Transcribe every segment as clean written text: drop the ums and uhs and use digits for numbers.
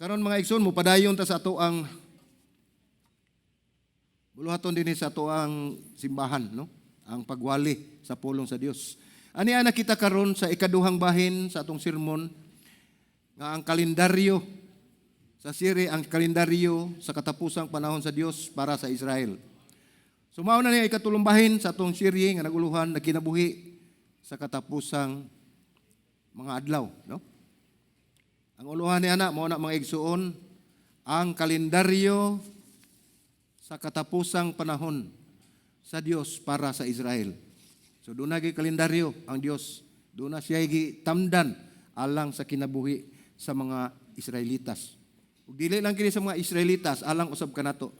Karon, mga igsoon, mopadayon ta sa ato ang buluhaton dinhi sa ato ang simbahan, no? Ang pagwali sa pulong sa Dios. Ani ana kita karon sa ikaduhang bahin sa atong sermon nga ang kalendaryo sa siri ang kalendaryo sa katapusang panahon sa Dios para sa Israel. So mao na niya ikatulong bahin sa atong serye nga naguluhan nagkinabuhi sa katapusang mga adlaw, no? Ang uluhan ni ana mao na, mga igsuon, ang kalendaryo sa katapusang panahon sa Dios para sa Israel. So doon na kalendaryo ang Dios. Doon na siya gitamdan alang sa kinabuhi sa mga Israelitas. Ug dili lang kini sa mga Israelitas, alang usab kanato.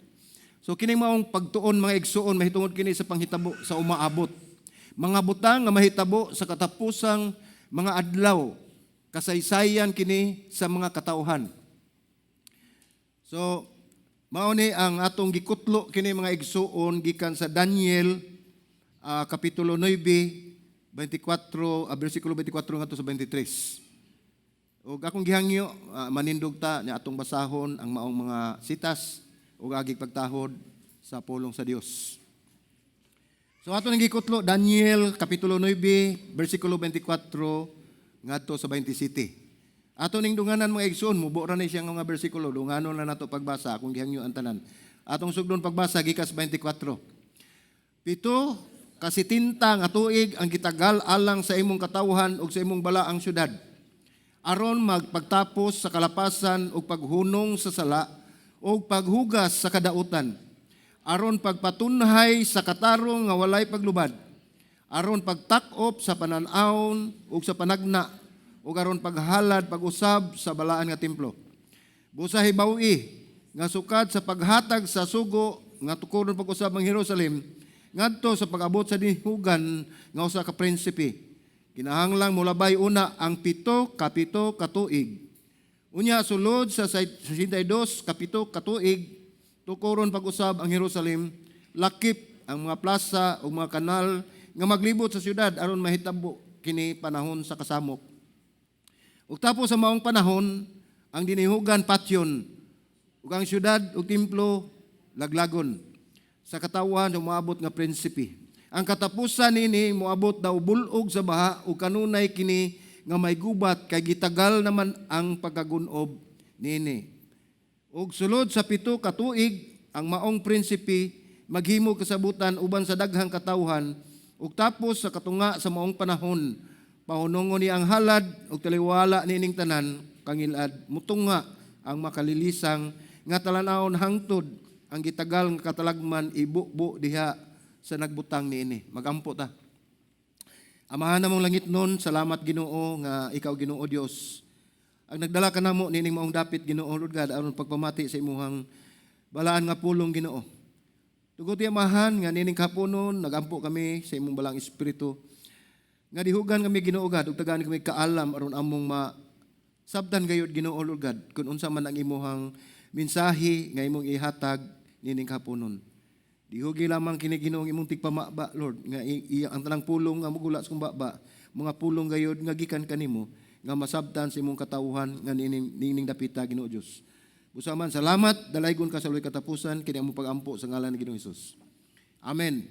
So kining maong pagtuon, mga igsuon, mahitungod kini sa panghitabo sa umaabot. Mga butang nga mahitabo sa katapusang mga adlaw, kasaysayan kini sa mga katawhan. So mao ni ang atong gikutlo kini, mga igsuon, gikan sa Daniel kapitulo 9 24, bersikulo 24 ngadto sa 23. Ug akong gihangyo manindog ta ni atong basahon ang maong mga sitas ug agig pagtahod sa pulong sa Dios. So ato nang gikutlo Daniel kapitulo 9 bersikulo 24 ngadto sa 27. Ato ning dunganan, mga igsoon, mubo ra ni siya nga mga bersikulo, dunganon na nato pagbasa, akong gihangyo ang tanan. Atong sugdon pagbasa gikas 24. 7 ka 70 nga tuig ang gitagal alang sa imong katawhan ug sa imong balaang syudad, aron magpagtapos sa kalapasan ug paghunong sa sala ug paghugas sa kadautan. Aron pagpatunhay sa katarong nga walay paglubad. Aron pagtak-op sa panan-awon ug sa panagna ug aron paghalad pag-usab sa balaan nga templo. Busa hibaw-i nga sukad sa paghatag sa sugo nga tukuron pag-usab ang Jerusalem ngadto sa pag-abot sa dihugan nga usa ka prinsipe, kinahanglang molabay una ang 77 ka tuig. Unya sulod sa 62 ka 7 ka tuig, tukuron pag-usab ang Jerusalem, lakip ang mga plaza ug mga kanal nga maglibot sa syudad, aron mahitabo kini panahon sa kasamok. Ug tapos sa maong panahon, ang dinihugan patyon, ug ang syudad ug templo laglagon sa katawhan umaabot nga prinsipe. Ang katapusan nini moabot daw bulog sa baha ug kanunay kini nga may gubat kay gitagal naman ang pagkagunob niini. Ug sulod sa 7 ka tuig ang maong prinsipe maghimo kasabutan uban sa daghang katawhan, ug tapos sa katunga sa maong panahon, pahunongon niya ang halad ug taliwala niining tanan kangilad mutunga ang makalilisang nga talan-awon hangtod ang gitagal nga katalagman ibubo diha sa nagbutang niini. Magampo ta. Amahan namong langitnon, salamat, Ginoo, nga ikaw, Ginoo Dios, ang nagdala kanamo niining maong dapit, Ginoo Lord God, aron pagpamati sa imuhang balaan nga pulong, Ginoo. Tugot, Amahan, nga niining kapunon nagampo kami sa imong balaang espiritu nga dihugan kami, Ginoo God, ug tagaan kami kaalam aron among ma sabtan gayud, Ginoo Lord God, kung unsa man ang imuhang mensahe nga imong ihatag niining kapunon. Dihugi lamang kini, Ginoo, imong tigpamaba, Lord, nga ang tanang pulong nga mugula sa kong baba, mga pulong gayud nga gikan kanimo nga masabtan sa imong katawhan nga niining dapita, Ginoo Dios. Busa man salamat, dalaygon ka sa walay katapusan, kini among pagampo sa ngalan ni Ginoong Hesus. Amen.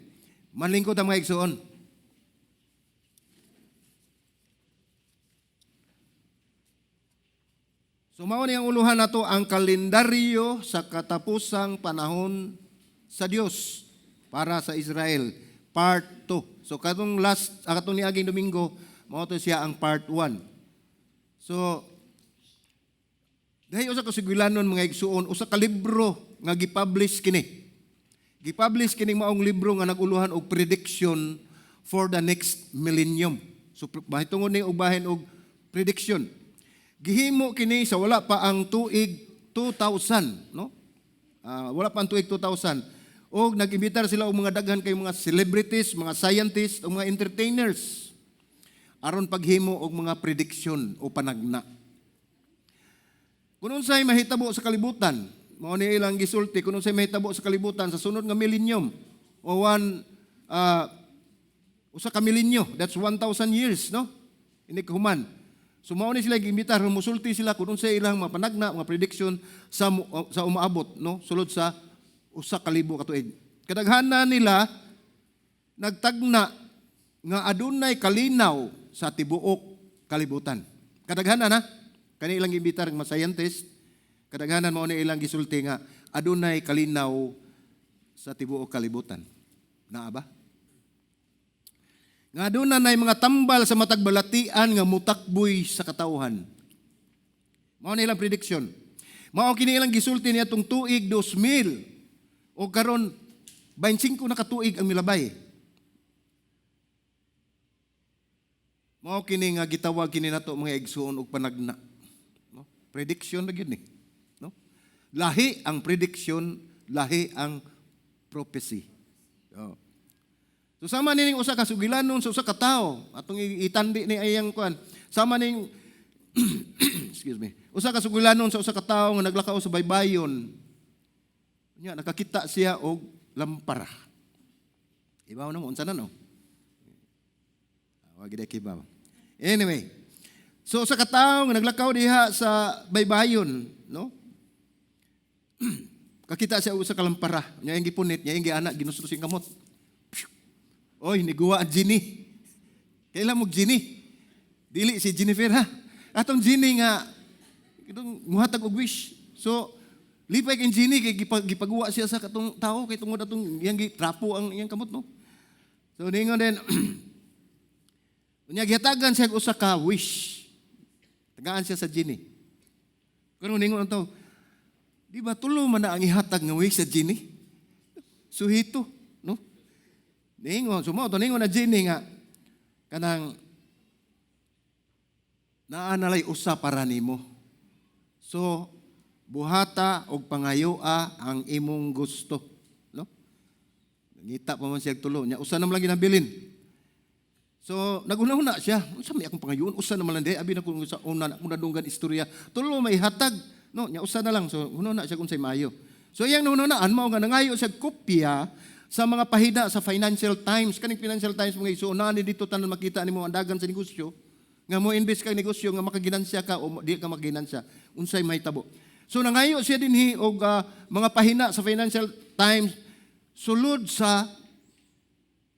Manlingkod ang mga igsoon. So mao ni ang uluhan nato, ang kalendaryo sa katapusang panahon sa Dios para sa Israel, part 2. So katong last katong niaging Domingo, mao to siya ang part 1. So dahil usa ka sugilanon, mga igsuon, usa ka libro nga gipublish kini. Gipublish kini maong libro nga naguluhan og prediction for the next millennium. So mahitungod ni og bahin og prediction. Gihimo kini sa wala pa ang tuig 2000, no? Wala pa ang tuig 2000. Og nag-imbitar sila og mga daghan kay mga celebrities, mga scientists, ug mga entertainers aron paghimo og mga prediction o panagna. Kung unsay mahitabo sa kalibutan, mao ni ilang gisulti, kung unsay mahitabo sa kalibutan sa sunod nga millennium o one usa ka millennium, that's 1,000 years, no? Inig human. So mao ni sila giimbitar, musulti sila kung unsay ilang mga panagna, mga prediction sa umaabot, no, sulod sa 1,000 ka tuig. Kadaghanan nila nagtagna nga adunay kalinaw sa tibuok kalibutan. Kadaghanan ha, kani ilang giimbitar nga mga scientist, kadaghanan mao ni ilang gisulti nga adunay kalinaw sa tibuok kalibutan. Naa ba? Nga aduna nay mga tambal sa matag balatian nga mutakboy sa katawhan. Mao ni ilang prediction. Mao kini ilang gisulti niya atong tuig 2000 o karon 25 na katuig ang milabay. Mao kini nga gitawag kini nato, mga igsuon, og panagna. No? Prediction na gyud ni. No? Lahi ang prediction, lahi ang prophecy. Oh. So sama nining usa ka sugilanon sa usa ka tawo atong itandi ni ayang kuan. Sama ning, excuse me. Usa ka sugilanon sa usa ka tawo nga naglakaw sa baybayon. Nya nakakita siya og lampara. Ibaw na mo unsa na, no? Wa gid kibaw. Anyway, so sa katawo nga naglakaw diha sa baybayon, no? Kakita siya og usa ka lampara. Nya iyang gipunit, nya iyang giana, ginustos siyang kamot. Oy, niguwa ang genie. Kailan mo genie? Dili si Jennifer ha. Atong genie nga itong muhatag og wish. So, lipay kay genie kay gipaguwa siya sa katong tao kay tungod atong iyang gitrapo ang iyang kamot, no. So ningon din unya gihatagan siya og usa ka wish. Tagaan siya sa genie. Pero ningon ang tao, di ba tulo man na ang ihatag nga wish sa genie? Suhito, no? Ningon, sumo to ningon na genie nga kanang naa nalay usa para nimo. So buhata og pangayoa ang imong gusto, no? Ngita pa man siya tulo, nya usa na man lang ginabilin. So naguna-una siya, unsa may akong pangayoon, usa na man lang di, abi na kung sa una akong nadunggan istorya, tulo may hatag, no, nya usa na lang. So huna siya kung say maayo. So iyang nahuna-hunaan mao nga nangayo siya kopya sa mga pahina sa Financial Times. Kaning Financial Times, mga igsoon, ni dito tanan makita nimo ang dagan sa negosyo nga mo invest ka negosyo nga makaginansya ka o di ka makaginansya, unsay mahitabo. So nangayo siya dinhi og mga pahina sa Financial Times sulod sa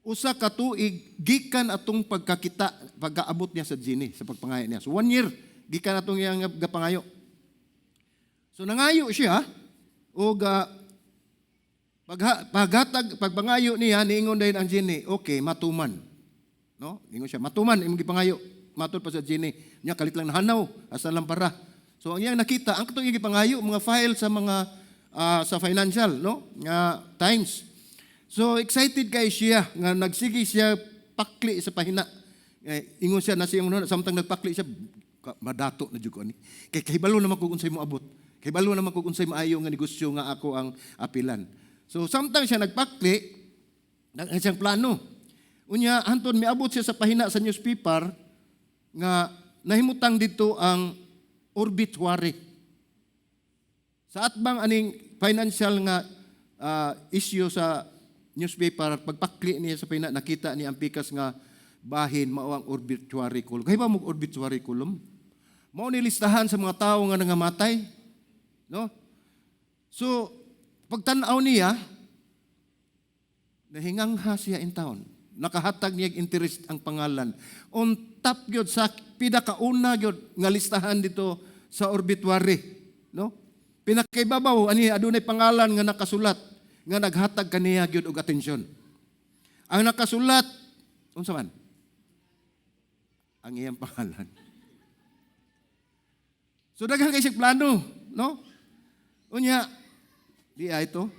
1 ka tuig gikan atong pagkakita, pagkaabot niya sa genie sa pagpangayo niya. So one year gikan atong iyang gapangayo. So nangayo siya og paghatag pagpangayo niya, niingon dayon ang genie, "Okay, matuman." No? Ingon siya, "Matuman imong gipangayo." Matod pa sa genie. Nya kalit lang nahanaw asa lampara. So ang iyang nakita, ang katong iyang gipangayo, mga file sa mga sa Financial, no, nga Times. So excited kay siya nga nagsige siya pakli sa pahina. Eh, ingon siya na siyang samtang nagpakli siya, "Madato na jud ko ani. Kay kahibalo naman kung unsay moabot. Kahibalo naman kung unsay maayo nga negosyo nga ako ang apilan." So samtang siya nagpakli, nag siyang plano. Unya hantod miabot siya sa pahina sa newspaper nga nahimutang dito ang obituary. Sa atbang aning financial nga issue sa newspaper, pagpakli niya sa pahina, nakita niya ang pikas nga bahin, mao ang obituary column. Kay ba mo obituary column? Mao ni listahan sa mga tao nga nangamatay. No? So, pagtan-aw niya, nahingangha siya in town. Nakahatag niya interest ang pangalan. On top gyud sa pinakauna gyud nga listahan dito sa obituary, no? Pinakaibabaw ani adunay pangalan nga nakasulat nga naghatag kaniya gyud og atensyon. Ang nakasulat unsa man? Ang iyang pangalan. So daghan kay siya plano, no? Unya, di ay ito.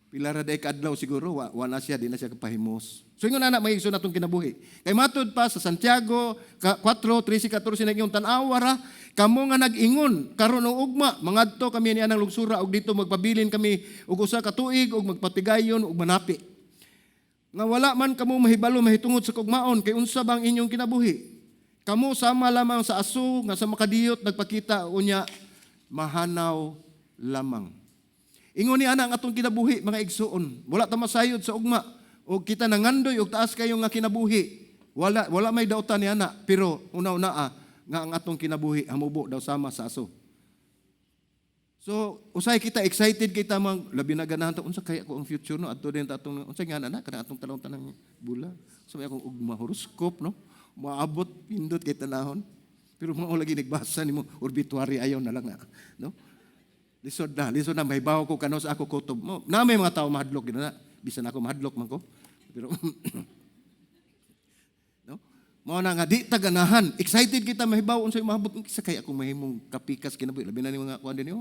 Pila ra day kaadlaw siguro, wa na siya, di na siya kapahimos. So ingon ana, mga igsoon, atong kinabuhi. Kay matud pa sa Santiago 4, 13, 14 nag-ingon, "Tan-awa ra kamo nga nag-ingon, karon og ugma mangadto kami ni anang lugsura og dito magpabilin kami og 1 ka tuig og magpatigayon og manapi. Nga wala man kamo mahibalo mahitungod sa kaugmaon, kay unsa bang inyong kinabuhi? Kamo sama lamang sa aso nga sa makadiyot nagpakita unya mahanaw lamang." Ingon ni ana ang atong kinabuhi, mga igsuon. Wala ta masayod sa ugma o kita nangandoy og taas kayo nga kinabuhi. Wala may dautan ni ana, pero una-una nga ang atong kinabuhi hamubo daw sama sa aso. So, usay kita excited kita mang labi na ganahan ta unsa kaya ko ang future, no? Adto din ta atong unsa nga na kana atong tanong tanang bula. So may akong ugma horoscope, no? Maabot pindot kay tanahon. Pero mao lagi nagbasa nimo obituary, ayaw na lang na, no? Lisod na, lisod na mahibaw ko kano sa ako kutob. Mo, na may mga tao mahadlok gid na. Bisan ako mahadlok man ko. Pero no? Mao na nga di ta ganahan. Excited kita mahibaw unsay maabot sa kay akong mahimong kapikas kinabuhi. Labi na ni mga kuan din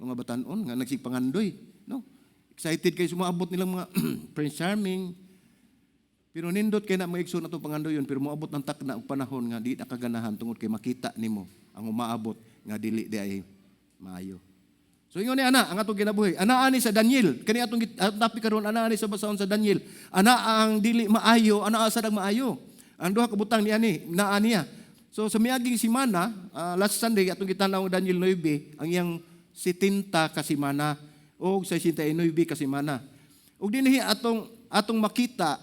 mga batanon nga nagsipangandoy, no? Excited kay sumaabot nilang mga Prince Charming. Pero nindot kay na maigsoon atong pangandoy yun, pero moabot ng takna og panahon nga di na kaganahan tungod kay makita nimo ang umaabot nga dili di ay maayo. So ingon ni ana ang atong kinabuhi. Ana ani sa Daniel, kani atong topic karon, ana ani sa basahon sa Daniel. Ana ang dili maayo, ana sa dag maayo. Ang duha ka butang ni ani, naa niya. So sa miaging simana, last Sunday atong gitan-aw ang Daniel 9, ang iyang 70 ka semana o 69 ka semana. Ug dinhi atong atong makita,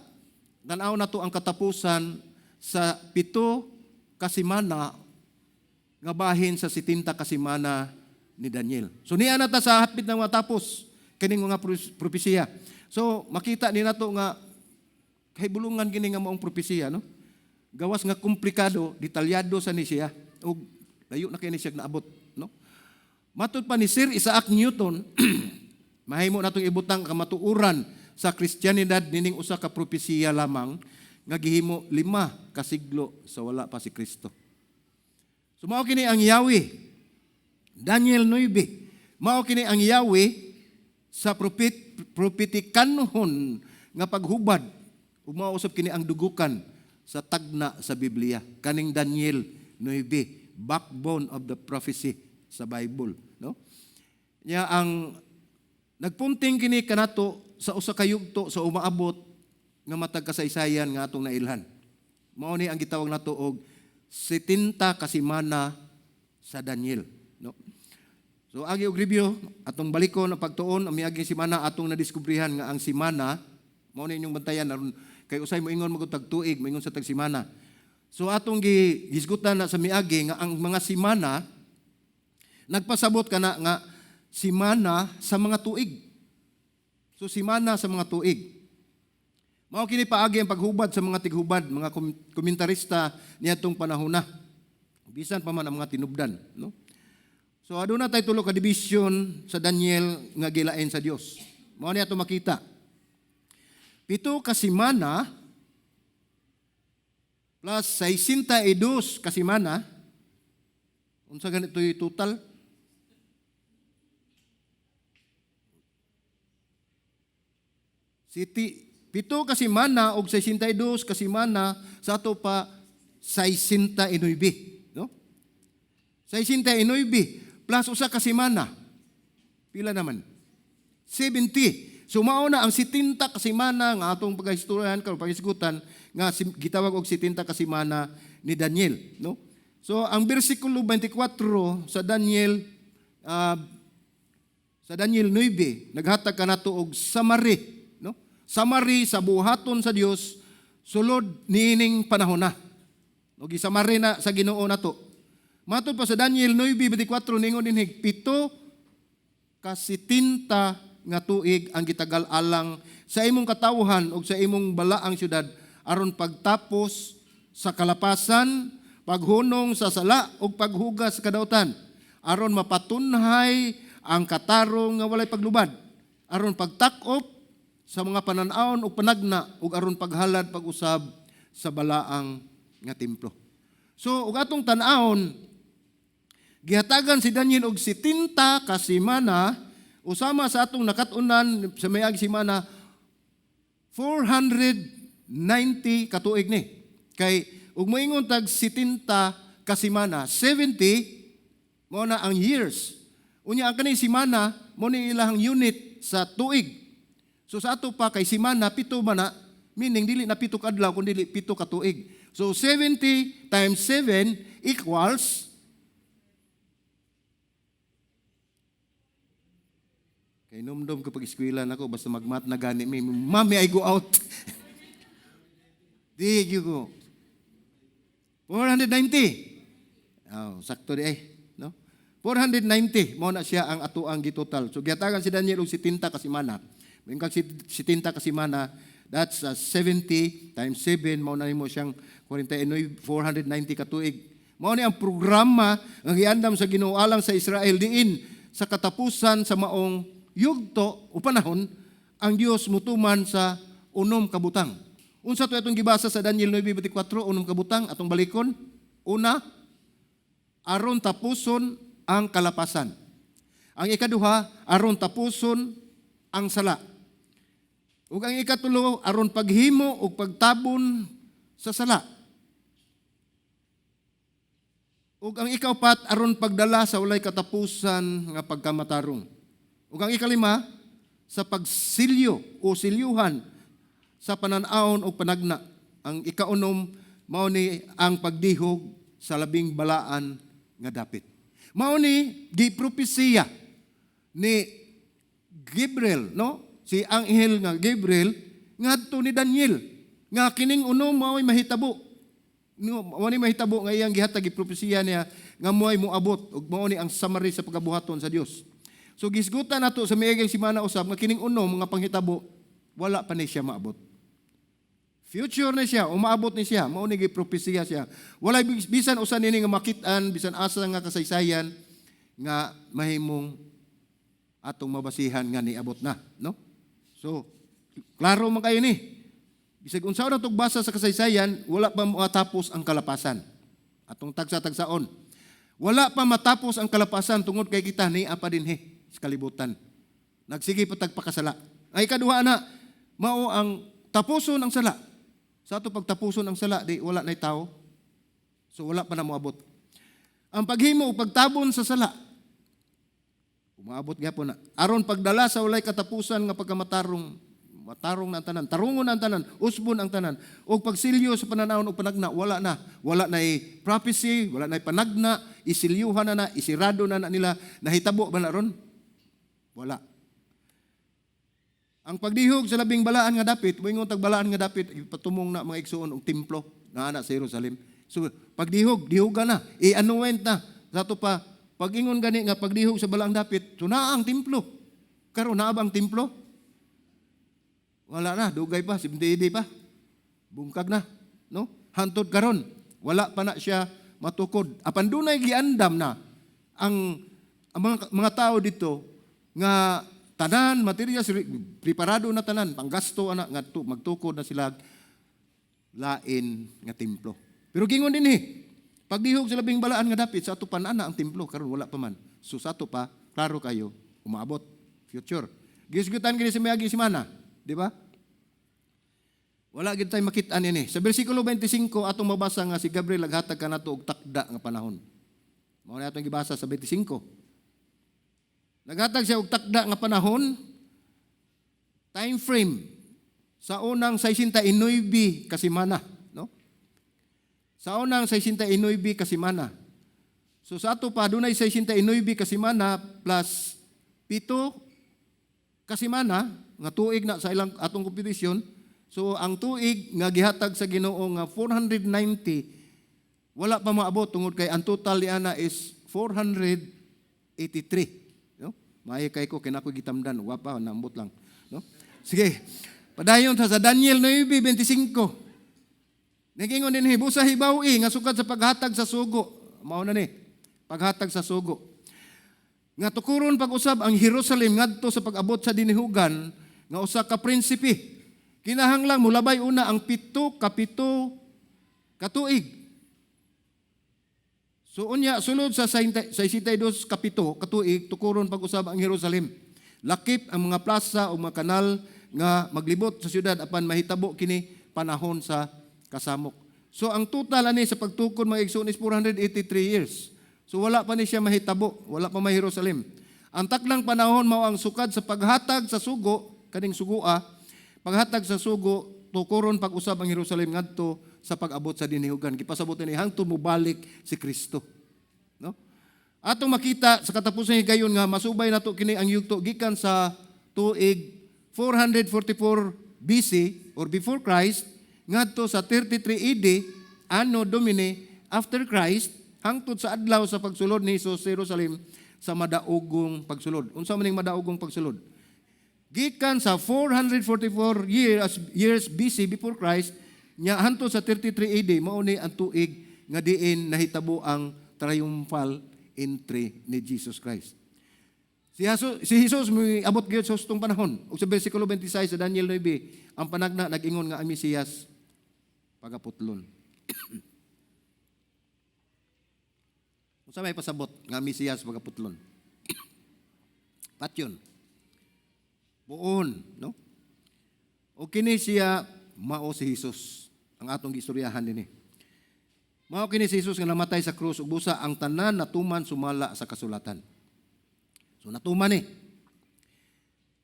tan-aw nato ang katapusan sa 7 ka semana nga bahin sa 70 ka semana ni Daniel. So niya na ta sa hapit na matapos kining mga propesiya. So makita ni nato nga kahibulungan kini nga maong propesiya, no? Gawas nga komplikado, detalyado sa ni siya ug layo na kay ni siya naabot, no? Matod pa ni Sir Isaac Newton, mahimo natong ibutang kamatuoran sa Kristiyanidad nining usa ka propesiya lamang nga gihimo 5 ka siglo sa wala pa si Kristo. So mao kini ang Yahweh. Daniel 9. Mao kini ang Yahweh sa propetikanhon nga paghubad ug mao usab kini ang dugukan sa tagna sa Biblia. Kaning Daniel 9, backbone of the prophecy sa Bible, no? Nya ang nagpunting kini kanato sa usa ka yugto sa umaabot nga matag kasaysayan nga atong nailhan. Mao ni ang gitawag nato og 70 ka semana sa Daniel, no? So agi og review atong balikon ang pagtuon ang miaging semana. Atong nadiskubrihan nga ang semana mao ni inyong bantayan aron kay usay moingon magud tag tuig, moingon sa tag semana. So atong gi hisgutan na sa miagi nga ang mga semana nagpasabot kana nga semana sa mga tuig. So semana sa mga tuig. Mao kini paagi ang paghubad sa mga tighubad, mga komentarista niadtong panahona. Bisan pa man ang mga tinubdan, no? So aduna tay tulo ka division sa Daniel nga gilain sa Dios. Mao ni ato makita. 7 ka semana plus 62 ka semana, unsa ganito yung total? City, 7 ka semana og 62 ka semana sa ato pa 69, no? 69 plus 1 ka semana. Pila naman? 70. So mao na ang 70 ka semana nga atong pagahistoryahan karon, paghisgutan nga gitawag og 70 ka semana ni Daniel, no? So ang bersikulo 24 sa Daniel 9 naghatag kanato og summary, no? Summary sa buhaton sa Dios sulod niining panahon na. No, gisummary na sa Ginoo nato. Matod pa sa Daniel 9:24, ningon dinhi 70 nga tuig ang gitagal alang sa imong katawhan ug sa imong balaang syudad aron pagtapos sa kalapasan, paghunong sa sala ug paghugas sa kadautan, aron mapatunhay ang katarong nga walay paglubad, aron pagtakop sa mga panan-awon ug panagna ug aron paghalad pag-usab sa balaang nga templo. So ug atong tan-awon, gihatagan si Daniel og 70 ka semana, usama sa atong nakat-unan sa mayag semana, 490 ka tuig ni. Kay ug moingon tag 70 ka semana, 70 mao na ang years. Unya ang kaning semana mo ni ilahang unit sa tuig. So sa ato pa kay semana 7 man na, meaning dili na 7 ka adlaw kundi 7 ka tuig. So 70 times 7 equals. Kay numdum ko pag eskwela nako, basta magmat na gani mi, "Mami, I go out." Di you go. 490. Oh, sakto di ay, no? 490 mao na siya ang atoang gitotal. So gihatagan si Daniel og 70 ka semana. Moingon kag 70 ka semana, that's 70 times 7, mao na nimo siyang 49, 490 ka tuig. Mao ni ang programa nga giandam sa Ginoo alang sa Israel diin sa katapusan sa maong yugto o panahon ang Dios mutuman sa 6 ka butang. Unsa to atong gibasa sa Daniel 9:24, 6 ka butang atong balikon? Una, aron tapuson ang kalapasan. Ang ikaduha, aron tapuson ang sala. Ug ang ikatulo, aron paghimo ug pagtabon sa sala. Ug ang ikaupat, aron pagdala sa walay katapusan nga pagkamatarong. Ug ang ikalima, sa pagsilyo o silyuhan sa panan-awon o panagna. Ang ikaunom, mao ni ang pagdihog sa labing balaan nga dapit. Mao ni gipropesiya ni Gabriel, no? Si anghel nga Gabriel ngadto ni Daniel nga kining 6 mao'y mahitabo. No, mao ni mahitabo nga iyang gihatag, gipropesiya niya nga mo'y moabot ug mao ni ang summary sa pagabuhaton sa Dios. So gisgutan nato sa miaging semana usab nga kining 6 mga panghitabo wala pa ni siya maabot. Future na siya, umaabot ni siya, mao ni gipropesiya siya. Walay bisan usa nini nga makit-an, bisan asa nga kasaysayan nga mahimong atong mabasihan nga niabot na, no? So, klaro man kayo ni. Bisag unsa na basa sa kasaysayan, wala pa matapos ang kalapasan. Atong tagsa-tagsaon. Wala pa matapos ang kalapasan tungod kay kita ni apa dinhi sa kalibutan. Nagsige pa tagpakasala. Ay ikaduha na, mao ang tapuson ang sala. Sa ato pagtapuson ang sala, di wala na'y tao. So wala pa na moabot. Ang paghimo o pagtabon sa sala, umaabot gyapon na. Aron pagdala sa walay katapusan nga pagkamatarong, matarong na ang tanan, tarungon na ang tanan, usbon ang tanan. O pagsilyo sa pananawon o panagna, wala na. Wala na prophecy, wala na panagna, isilyuhan na na, isirado na na nila. Nahitabo ba na ron? Wala. Ang pagdihog sa labing balaan nga dapit, moingon tag balaan nga dapit, ipatumong na mga igsuon og templo na ana sa Jerusalem. So pagdihog, dihoga na, i-anoint na. Sa ato pa, pag-ingon gani nga pagdihog sa balaang dapit, so naa ang templo. Karon naa ba ang templo? Wala na, dugay pa, 70 AD pa. Bungkag na, no? Hantod karon, wala pa na siya matukod. Apan dunay giandam na ang mga tao dito nga tanan materials preparado na tanan panggasto ana nga magtukod na sila lain nga templo. Pero gingon dinhi, pagdihog sa labing balaan nga dapit, sa ato pa naa ang templo, karon wala pa man. So sa ato pa, klaro kayo, umaabot future. Gisgutan gini sa miagi semana, di ba? Wala gid tay makit-an ini. Sa bersikulo 25 atong mabasa nga si Gabriel naghatag kanato og takda nga panahon. Mao na atong gibasa sa 25. Naghatag siya og takda nga panahon, time frame sa unang 69 ka semana, no? Sa unang 69 ka semana. So sa ato pa dunay 69 ka semana plus 7 ka semana nga tuig na sa ilang atong kompetisyon. So ang tuig nga gihatag sa Ginoo nga 490 wala pa maabot tungod kay ang total ni ana is 483. No? Maayo kay ko kinako gitamdan, wa pa, nambot lang, no? Sige. Padayon sa Daniel 9:25. Nagingon din busa hibawi nga sukad sa paghatag sa sugo. Mao na ni. Paghatag sa sugo. Nga tukuron pag-usab ang Jerusalem ngadto sa pag-abot sa dinihugan nga usa ka prinsipe. Kinahanglang mulabay una ang 77 ka tuig. So unya sulod sa 62 ka 7 katuig tukuron pag-usab ang Jerusalem. Lakip ang mga plaza o mga kanal nga maglibot sa syudad, apan mahitabo kini panahon sa kasamok. So ang total ani sa pagtukod, mga igsoon, is 483 years. So wala pa ni siya mahitabo, wala pa may Jerusalem. Ang taklang panahon mao ang sukad sa paghatag sa sugo, kaning sugua, paghatag sa sugo, tukuron pag-usab ang Jerusalem ngadto sa pag-abot sa dinihugan. Gipasabot ni hangtod mobalik si Kristo. No? Atong makita sa katapusan higayon nga masubay nato kini ang yugto gikan sa tuig 444 BC or before Christ ngadto sa 33 AD, Anno Domini, after Christ, hangtod hangtod sa adlaw sa pagsulod ni Jesus sa Jerusalem sa madaogong pagsulod. Unsa man ning madaogong pagsulod? Gikan sa 444 years BC, before Christ, nya hangtod sa 33 AD, mao ni ang tuig nga diin nahitabo ang triumphal entry ni Jesus Christ. Si Jesus abot gyud sa hustong panahon. Ug sa bersikulo 26 sa Daniel 9, ang panagna nag-ingon nga ang Mesiyas pagaputlon. Unsa may pasabot nga ang Mesiyas pagaputlon? Patyon. Buon, no? O kini siya, mao si Jesus ang atong gistoryahan dinhi. Mao kini si Jesus nga namatay sa krus ug busa ang tanan natuman sumala sa kasulatan. So natuman ni.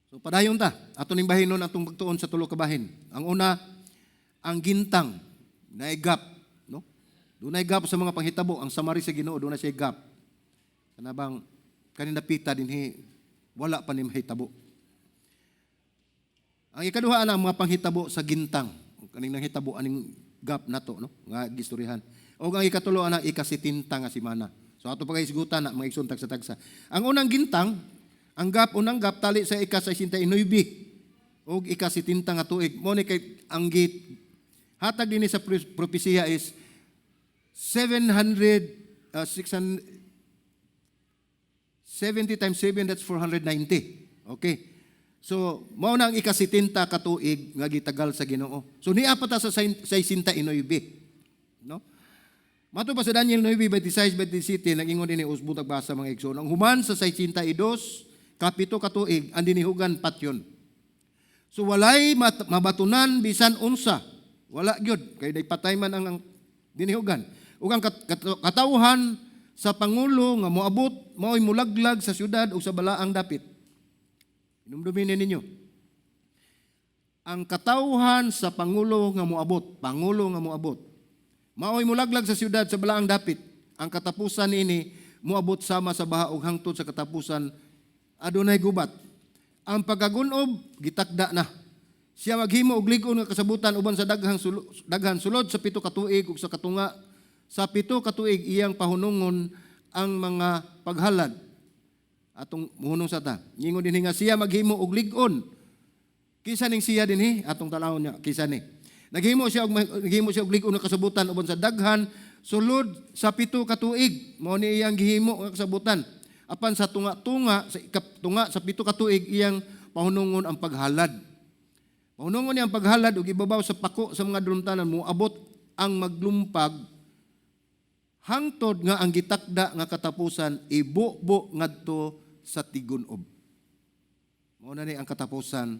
So padayon ta. Ato ning bahinon atong pagtuon sa tulo ka bahin. Ang una, ang gintang naay gap, no? Dunay gap sa mga panghitabo, ang summary sa Ginoo dunay siya gap. Kanabang kanina pita dinhi wala pa ni mahitabo. Ang ikaduha na ang mga panghitabo sa gintang. Kaning nanghitabo aning gap nato, no, nga gistoryahan. O ang ikatulo ana, ikasitinta nga semana. So ato pa isgutan na mga igsoon tagsa-tagsa. Ang unang gintang, ang gap, unang gap tali sa ika-69 og ika-70 nga tuig. Mo ni kay ang git hatag dinhi sa propesiya is 700 600 70 times 7, that's 490. Okay. So, mao na ang ika-70 ka tuig nga gitagal sa Ginoo. So niya pa ta sa 69, no? Mato pa sa Daniel 9:26 27, nag-ingon dinhi, usbong basa, mga igsoon. Ang human sa 62 kapito ka tuig, ang dinihugan patyon. So walay mabatunan bisan unsa. Wala gyud kay day patay man ang dinihugan. Ug ang katawhan sa pangulo nga moabot mao'y mulaglag sa syudad ug sa balaang dapit. Hinumdumin ninyo. Ang katawhan sa pangulo nga moabot, pangulo nga moabot, mao'y mulaglag sa syudad sa balaang dapit. Ang katapusan niini moabot sama sa baha ug hangtod sa katapusan adunay gubat. Ang pagkagunob gitakda na. Siya maghimo og lig-on nga kasabutan uban sa daghan sulod sa 7 ka tuig, ug sa katunga sa 7 ka tuig iyang pahunungon ang mga paghalad. Atong muhunong sa ta. Ingon dinhi nga siya maghimo og lig-on. Kinsa ning siya dinhi? Atong tan-awon niya kinsa ni. Naghimo siya og lig-on nga kasabutan uban sa daghan sulod sa 7 ka tuig. Mao ni iyang gihimo nga kasabutan. Apan sa tunga-tunga sa ikatunga sa 7 ka tuig, iyang pahunungon ang paghalad. Pahunungon niya ang paghalad ug ibabaw sa pako sa mga druntanan moabot ang maglumpag hangtod nga ang gitakda nga katapusan ibubo ngadto sa tigunob. Mao na ni ang katapusan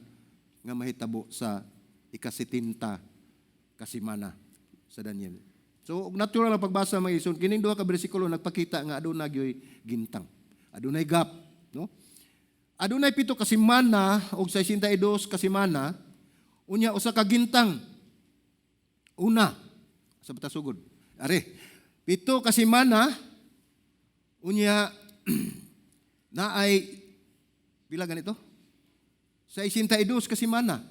nga mahitabo sa ika-70 kasimana sa Daniel. So, og natural ang pagbasa, mga igsoon, kining duha ka bersikulo nagpakita nga aduna gyoy gintang. Adunay gap, no? Adunay 7 ka semana og 62 ka semana, unya usa ka gintang. Una, sa batasugod. Are, 7 ka semana, unya naay pila ganito? 62 ka semana.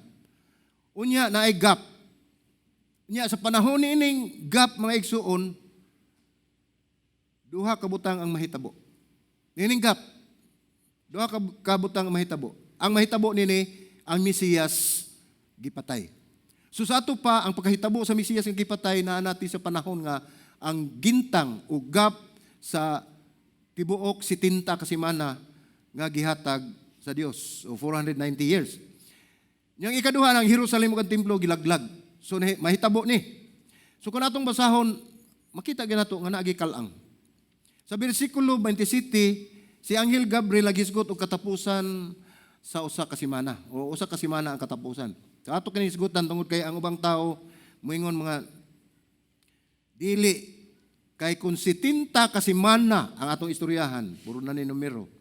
Unya naay gap. Unya sa panahon niining gap, mga igsuon, duha ka butang ang mahitabo. Niining gap, duha ka kabutang ang mahitabo. Ang mahitabo nini, ang Mesiyas gipatay. So sa ato pa, ang pagkahitabo sa Mesiyas nga gipatay naa nati sa panahon nga ang gintang o gap sa tibuok 70 ka semana nga gihatag sa Dios o 490 years. Yang ikaduha, ang Jerusalem ug ang templo gilaglag. So mahitabo ni. So kung atong basahon, makita gyud nato nga naagi kal-ang. Sa bersikulo 27, si Anghel Gabriel nagisgot og katapusan sa usa ka semana o usa ka semana ang katapusan. Sa ato kini hisgutan tungod kay ang ubang tao moingon mga dili kay kung 70 ka semana ang atong istoryahan, puro na ni numero.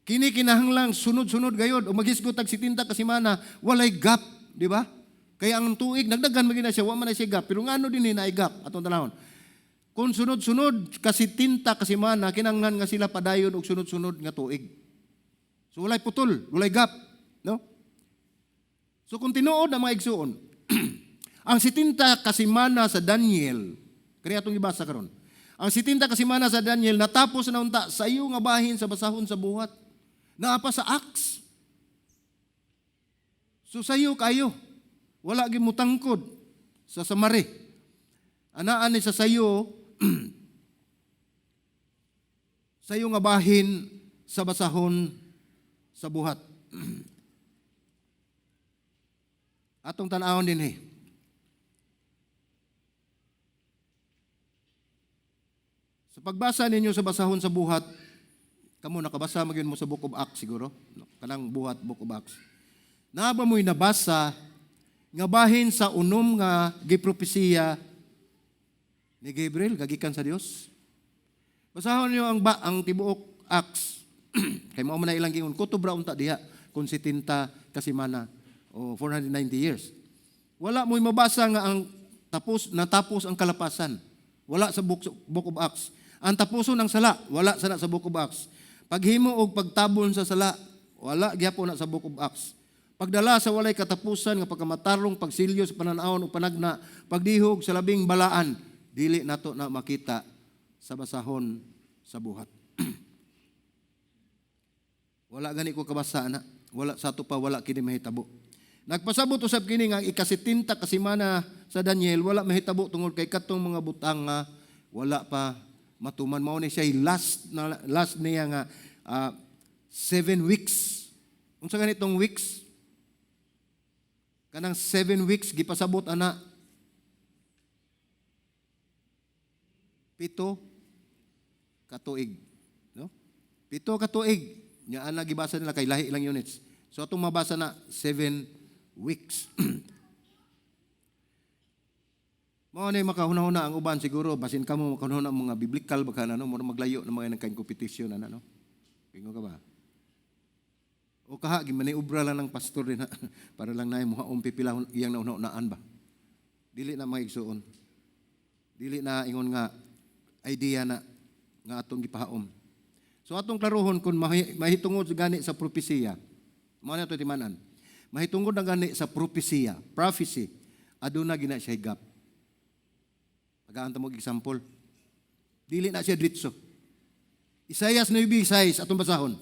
Kini kinahanglang sunod-sunod gayod o maghisgot tag 70 ka semana, walay gap, di ba? Kaya ang tuig nagdagan man na siya, wa man na siya gap, pero ngano din ni naay gap atong tanawon. Kung sunod-sunod ka 70 ka semana, kinahanglan nga sila padayon og sunod-sunod nga tuig. So walay putol, walay gap, no? So kung tinuod ang mga igsuon, ang 70 ka semana sa Daniel, kani atong ibasa karon. Ang 70 ka semana sa Daniel natapos na unta sa iyo nga bahin sa basahon sa buhat. Naa pa sa Acts. So sayo kayo. Wala gyud mutangkod sa summary. Anaa ni sa sayo sayo nga bahin sa basahon sa buhat. Atong tan-awon dinhi. Sa pagbasa ninyo sa basahon sa buhat, kamo nakabasa magyud mo sa Book of Acts siguro, no? Kanang buhat, Book of Acts. Naa ba mo'y nabasa nga bahin sa unom nga gipropesiya ni Gabriel gagikan sa Dios? Basahon niyo ang tibuok Acts. Kay mao man na ilang gingon, kutob ra unta diha kung 70 ka semana o 490 years. Wala mo'y mabasa nga ang tapos natapos ang kalapasan. Wala sa Book of Acts. Ang tapuson ng sala, wala sana sa Book of Acts. Paghimo og pagtabon sa sala, wala gyapon na sa Book of Acts. Pagdala sa walay katapusan nga pagkamatarong, pagsilyo sa pananawon o panagna, pagdihog sa labing balaan, dili nato na makita sa basahon sa buhat. Wala gani ko kabasa na. Wala sa ato pa, wala kini mahitabo. Nagpasabot usab kini nga ika-70 ka semana sa Daniel, wala mahitabo tungod kay katong mga butang nga wala pa matuman. Mao ni siya last na last niya nga 7 weeks. Unsa ganitong weeks? Kanang 7 weeks gipasabot ana 7 katuig. No? 7 katuig. Nya ana gibasa nila kay lahi ilang units. So atong mabasa na 7 weeks. Mao ni makahuna-huna ang uban siguro, basin kamo makahuna mga biblical baka na, no, mura maglayo ng mga nagkain competition na, no. Ingon ka ba? O kaha gimaniobra lang ng pastor din ha, para lang naay muhaom pipila iyang nauna-unaan ba. Dili na, mga igsuon. Dili na ingon nga idea na nga atong gipahaom. So atong klarohon kung mahitungod gani sa propesiya. Mao na ato timanan. Mahitungod na gani sa propesiya, prophecy, aduna gina siya gap. Tagaan ta mo example. Dili na siya diretso. Isaias 9:6 atong basahon.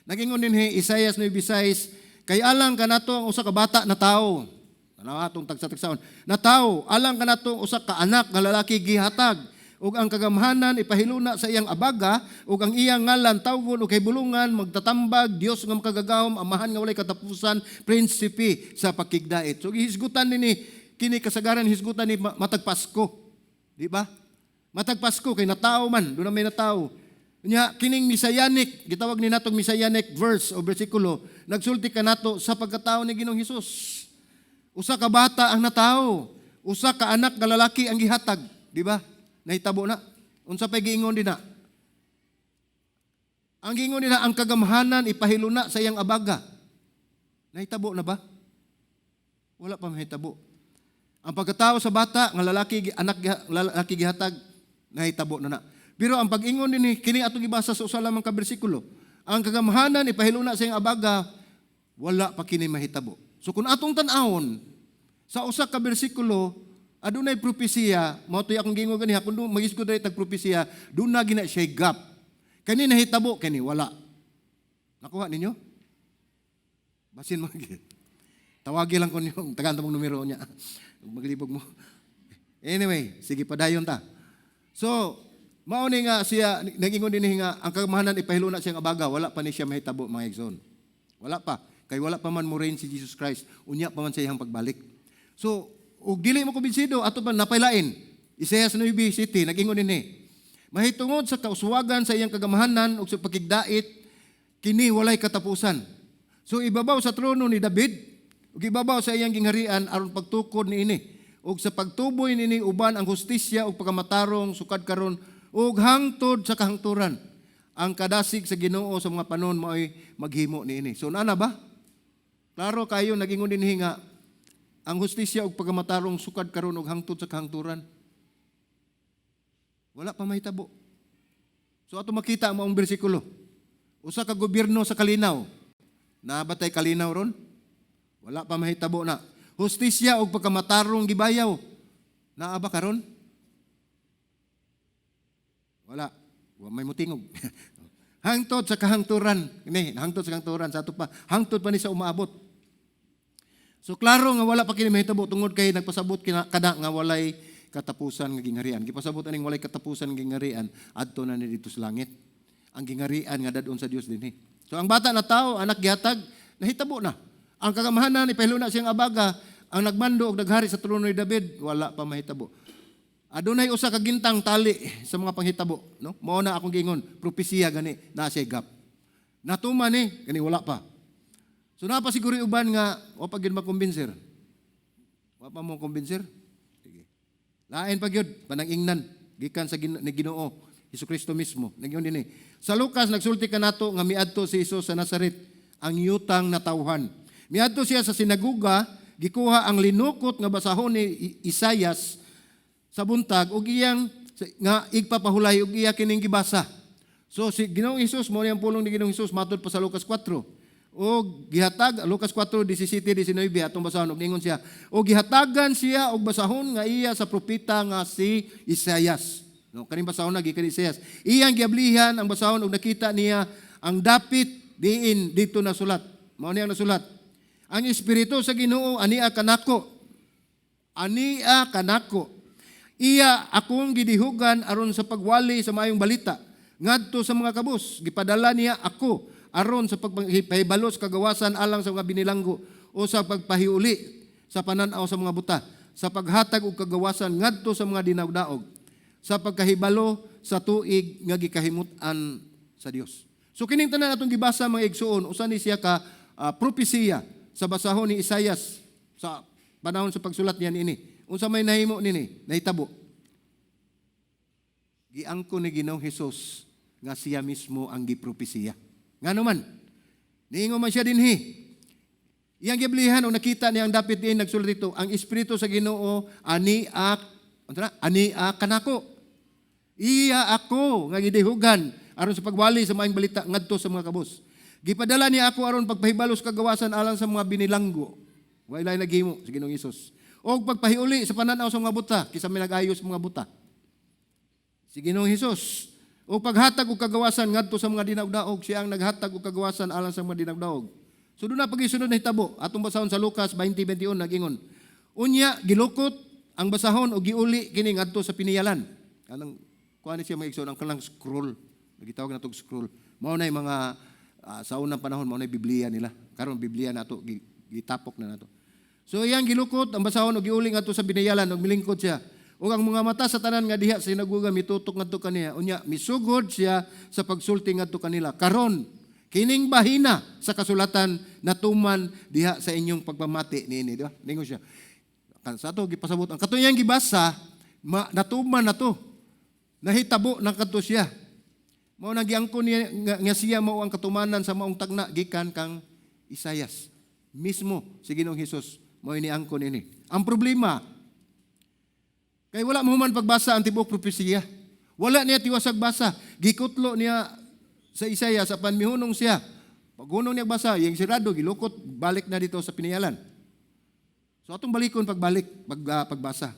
Nagingon dinhi Isaias 9:6, "Kay alang kanato ang usa ka bata na tao." Tanawa atong tagsa-tagsaon. "Na tao, alang kanato ang usa ka anak nga lalaki gihatag, ug ang kagamhanan ipahiluna sa iyang abaga, ug ang iyang ngalan tawgon og Kahibulongan, Magtatambag, Dios nga Makagagahom, Amahan nga Walay Katapusan, Prinsipe sa Pakigdait." So gihisgutan nini kini kasagaran, hisgutan ni matag Pasko. Di ba? Matag Pasko kay natao man, doon na may natao. Nya kining messianic, gitawag ni natong messianic verse o bersikulo, nagsulti kanato sa pagkatao ni Ginoong Hesus. Usa ka bata ang natao, usa ka anak nga lalaki ang gihatag, di ba? Nahitabo na. Unsa pay giingon dinha? Ang giingon dinha, ang kagamhanan ipahiluna sa iyang abaga. Nahitabo na ba? Wala pa mahitabo. Ang pagkatao sa bata nga lalaki, anak lalaki gihatag, nahitabo na na. Pero ang pag-ingon dinhi kini atong gibasa sa usa lamang ka bersikulo, ang kagamhanan ipahiluna sa iyang abaga, wala pa kini mahitabo. So kung atong tan-awon sa usa ka bersikulo adunay propesiya, mao to'y akong giingon ganiha, kung magisgod diri tag propesiya, duna gina siya gap. Kani nahitabo, kani wala. Nakuha ninyo? Basin mo. Tawagi lang ko niyo, tagaan mong numero niya. Maglibog mo. Anyway, sige, padayon ta. So, mao ni nga siya nagingon dinhi nga ang kagamhanan ipahiluna siyang abaga, wala pa ni siya mahitabo, mga igsoon. Wala pa. Kay wala pa man mo reign si Jesus Christ, unya pa man sa iyang pagbalik. So, ug dili mo kumbinsido, ato pa napailain. Isaiah 9:7 nagingon dinhi. "Mahitungod sa kauswagan sa iyang kagamhanan ug sa pakigdait, kini walay katapusan." So ibabaw sa trono ni David ug ibabaw sa iyang gingharian aron pagtukod niini ug sa pagtuboy niini uban ang hustisya ug pagkamatarong sukad karon ug hangtod sa kahangturan. Ang kadasig sa Ginoo sa mga panon maoy maghimo niini. So nana ba? Klaro kayo nagingon dinhi nga ang hustisya ug pagkamatarong sukad karon ug hangtod sa kahangturan. Wala pa mahitabo. So ato makita ang maong bersikulo. Usa ka gobyerno sa kalinaw. Naa ba tay kalinaw ron? Wala pa mahitabo na. Hustisya ug pagkamatarong gibayaw. Naa ba karon? Wa may mutingog. Hangtod sa kahangturan. Ni, hangtod sa kahangturan sa ato pa. Hangtod pa ni sa umaabot. So klaro nga wala pa kini mahitabo tungod kay nagpasabot kina kada nga walay katapusan nga gingharian. Gipasabot aning walay katapusan nga gingharian adto na ni didto sa langit. Ang gingharian nga dad-on sa Dios dinhi. So ang bata na tao, anak gihatag, nahitabo na. Ang kagamhanan ipahiluna siyang abaga, ang nagmando og naghari sa trono ni David, wala pa mahitabo. Adunay usa ka gintang tali sa mga panghitabo, no? Mao na akong giingon, propesiya gani na siya gap. Natuman ni, gani wala pa. So naa pa siguro uban nga wa pa gyud makumbinser. Wa pa mo kumbinser? Sige. Lain pa gyud panang-ingnan gikan sa ni Ginoo Hesus mismo. Nagyon dinhi. Sa Lucas nagsulti kanato nga miadto si Jesus sa Nazaret, ang yutang natawhan. Miadto siya sa sinaguga, gikuha ang linukot nga basahon ni Isayas sa buntag ug iyang nga igpapahulay ug iya kining gibasa. So si Ginoong Hesus, mao ni ang pulong ni Ginoong Hesus matud pa sa Lucas 4. O gihatag Lucas 4:17-19 atong basahon, ug ningon siya, o gihatagan siya og basahon nga iya sa propeta nga si Isayas. No, kaning basahon na gikan ni Isayas. Iyang giablihan ang basahon ug nakita niya ang dapit diin dito nasulat. Mao ni ang nasulat. Ang Espiritu sa Ginoo ania kanako. Ania kanako. Iya akong gidihugan aron sa pagwali sa maayong balita ngadto sa mga kabus. Gipadala niya ako aron sa pagpahibalo sa kagawasan alang sa mga binilanggo o sa pagpahiuli sa panan-aw sa mga buta, sa paghatag og kagawasan ngadto sa mga dinagdaog, sa pagkahibalo sa tuig nga gikahimut-an sa Dios. So kining tanan atong gibasa, mga igsuon, usa ni siya ka propesiya sa basahon ni Isayas sa panahon sa pagsulat niya niini. Unsa may nahimo nini? Nahitabo. Giangko ni Ginoong Hesus nga siya mismo ang gipropesiya. Ngano man? Niingon man siya dinhi. Iyang giblihan o nakita niya ang dapit diin nagsulat dito, ang Espiritu sa Ginoo ani ak, ano na? Ani ak kanako. Iya ako nga gidihugan aron sa pagwali sa maayong balita ngadto sa mga kabus. Gipadala niya ako aron pagpahibalo sa kagawasan alang sa mga binilanggo. Walay naghimo sa Ginoong Hesus. O pagpahiuli sa pananaw sa mga buta, kisa may nag-ayo sa mga buta. Si Ginoong Hesus. O paghatag og kagawasan ngadto sa mga dinagdaog, siya ang naghatag og kagawasan alang sa mga dinagdaog. So doon na pag-isunod na hitabo, atong basahon sa Lucas 20:21 nagingon. Unya gilukot ang basahon o giuli kini ngadto sa piniyalan. Anang kuan ni siya, mga igsoon, ang kanang scroll. Gitawag na tog scroll. Mao na yung mga sa unang panahon mao na yung Biblia nila. Karon Biblia nato gitapok na nato. So iyang gilukot ang basahon og giuli ngadto sa binayalan ug milingkod siya. Ug ang mga mata sa tanan nga diha sa sinagoga mitutok ngadto kaniya. Unya misugod siya sa pagsulti ngadto kanila. Karon kining bahina sa kasulatan natuman diha sa inyong pagpamati niini, di ba? Ningon siya. Kan sa ato gipasabot ang katong gibasa natuman na to. Nahitabo na kadto siya. Mao nang giangkon niya nga siya mao ang katumanan sa maong tagna gikan kang Isayas. Mismo si Ginoong Hesus mao ini angkon ini. Ang problema kay wala mahuman pagbasa ang tibuok propesiya. Wala niya tiwasag basa. Gikutlo niya sa Isayas apan mihunong siya. Paghunong niya basa, yung sirado gilukot balik na dito sa piniyalan. So atong balikon pagbalik pagbasa.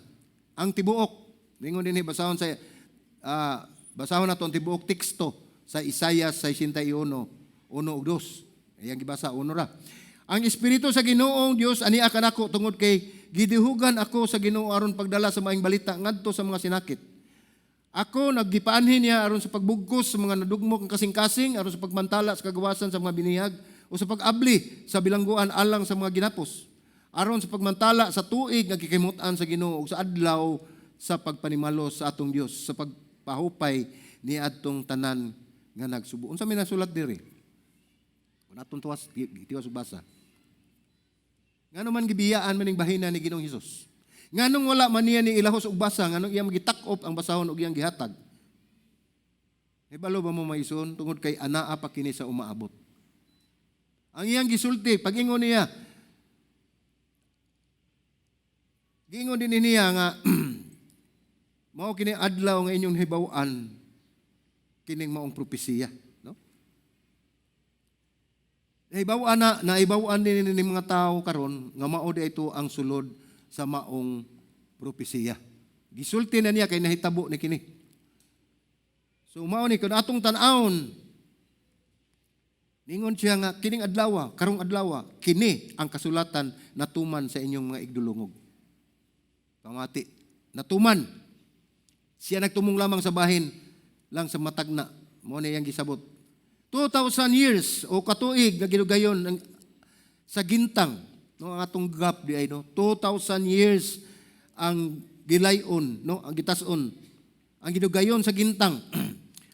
Ang tibuok ningon dinhi basahon sa basahon nato ang tibuok teksto sa Isayas 61, 1 ug 2. Iyang gibasa uno ra. Ang Espiritu sa Ginoong Dios ania kanako tungod kay gidihugan ako sa Ginoo aron pagdala sa maayong balita ngadto sa mga sinakit. Ako naggipaanhin niya aron sa pagbugkos sa mga nadugmok ang kasing-kasing, aron sa pagmantala sa kagawasan sa mga binihag o sa pag-abli sa bilangguan alang sa mga ginapos. Aron sa pagmantala sa tuig nga gikahimut-an sa Ginoo ug sa adlaw sa pagpanimalo sa atong Dios sa pagpahupay ni adtong tanan nga nagsubo. Unsa may nasulat diri? Kung atong tuwas tiwas og basa. Ngano man gibiyaan maning bahina ni Ginoong Hesus? Nganong wala man niya ni ilahos og basa, nganong iyang gitak-op ang basahon og iyang gihatag? Hibalo ba mo, mga igsoon, tungod kay anaa pa kini sa umaabot. Ang iyang gisulti, pag-ingon niya, giingon din niya nga mao kini adlaw nga inyong hibaw-an kining maong propesiya, no? Nahibaw-an na, nahibaw-an din ni mga tao karon nga mao di ito ang sulod sa maong propesiya. Gisulti na niya kay nahitabo ni kini. So mao ni kun atong tan-awon, ningon siya nga kining adlaw, karong adlaw, kini ang kasulatan natuman sa inyong mga igdulungog. Pamati, natuman. Siya nagtumong lamang sa bahin lang sa matagna. Mao ni iyang gisabot. 2,000 years o katuig nga gidugayon sa gintang, no, ang atong gap di ay, no, 2,000 years ang gilayon, no, ang gitas-on ang gidugayon sa gintang.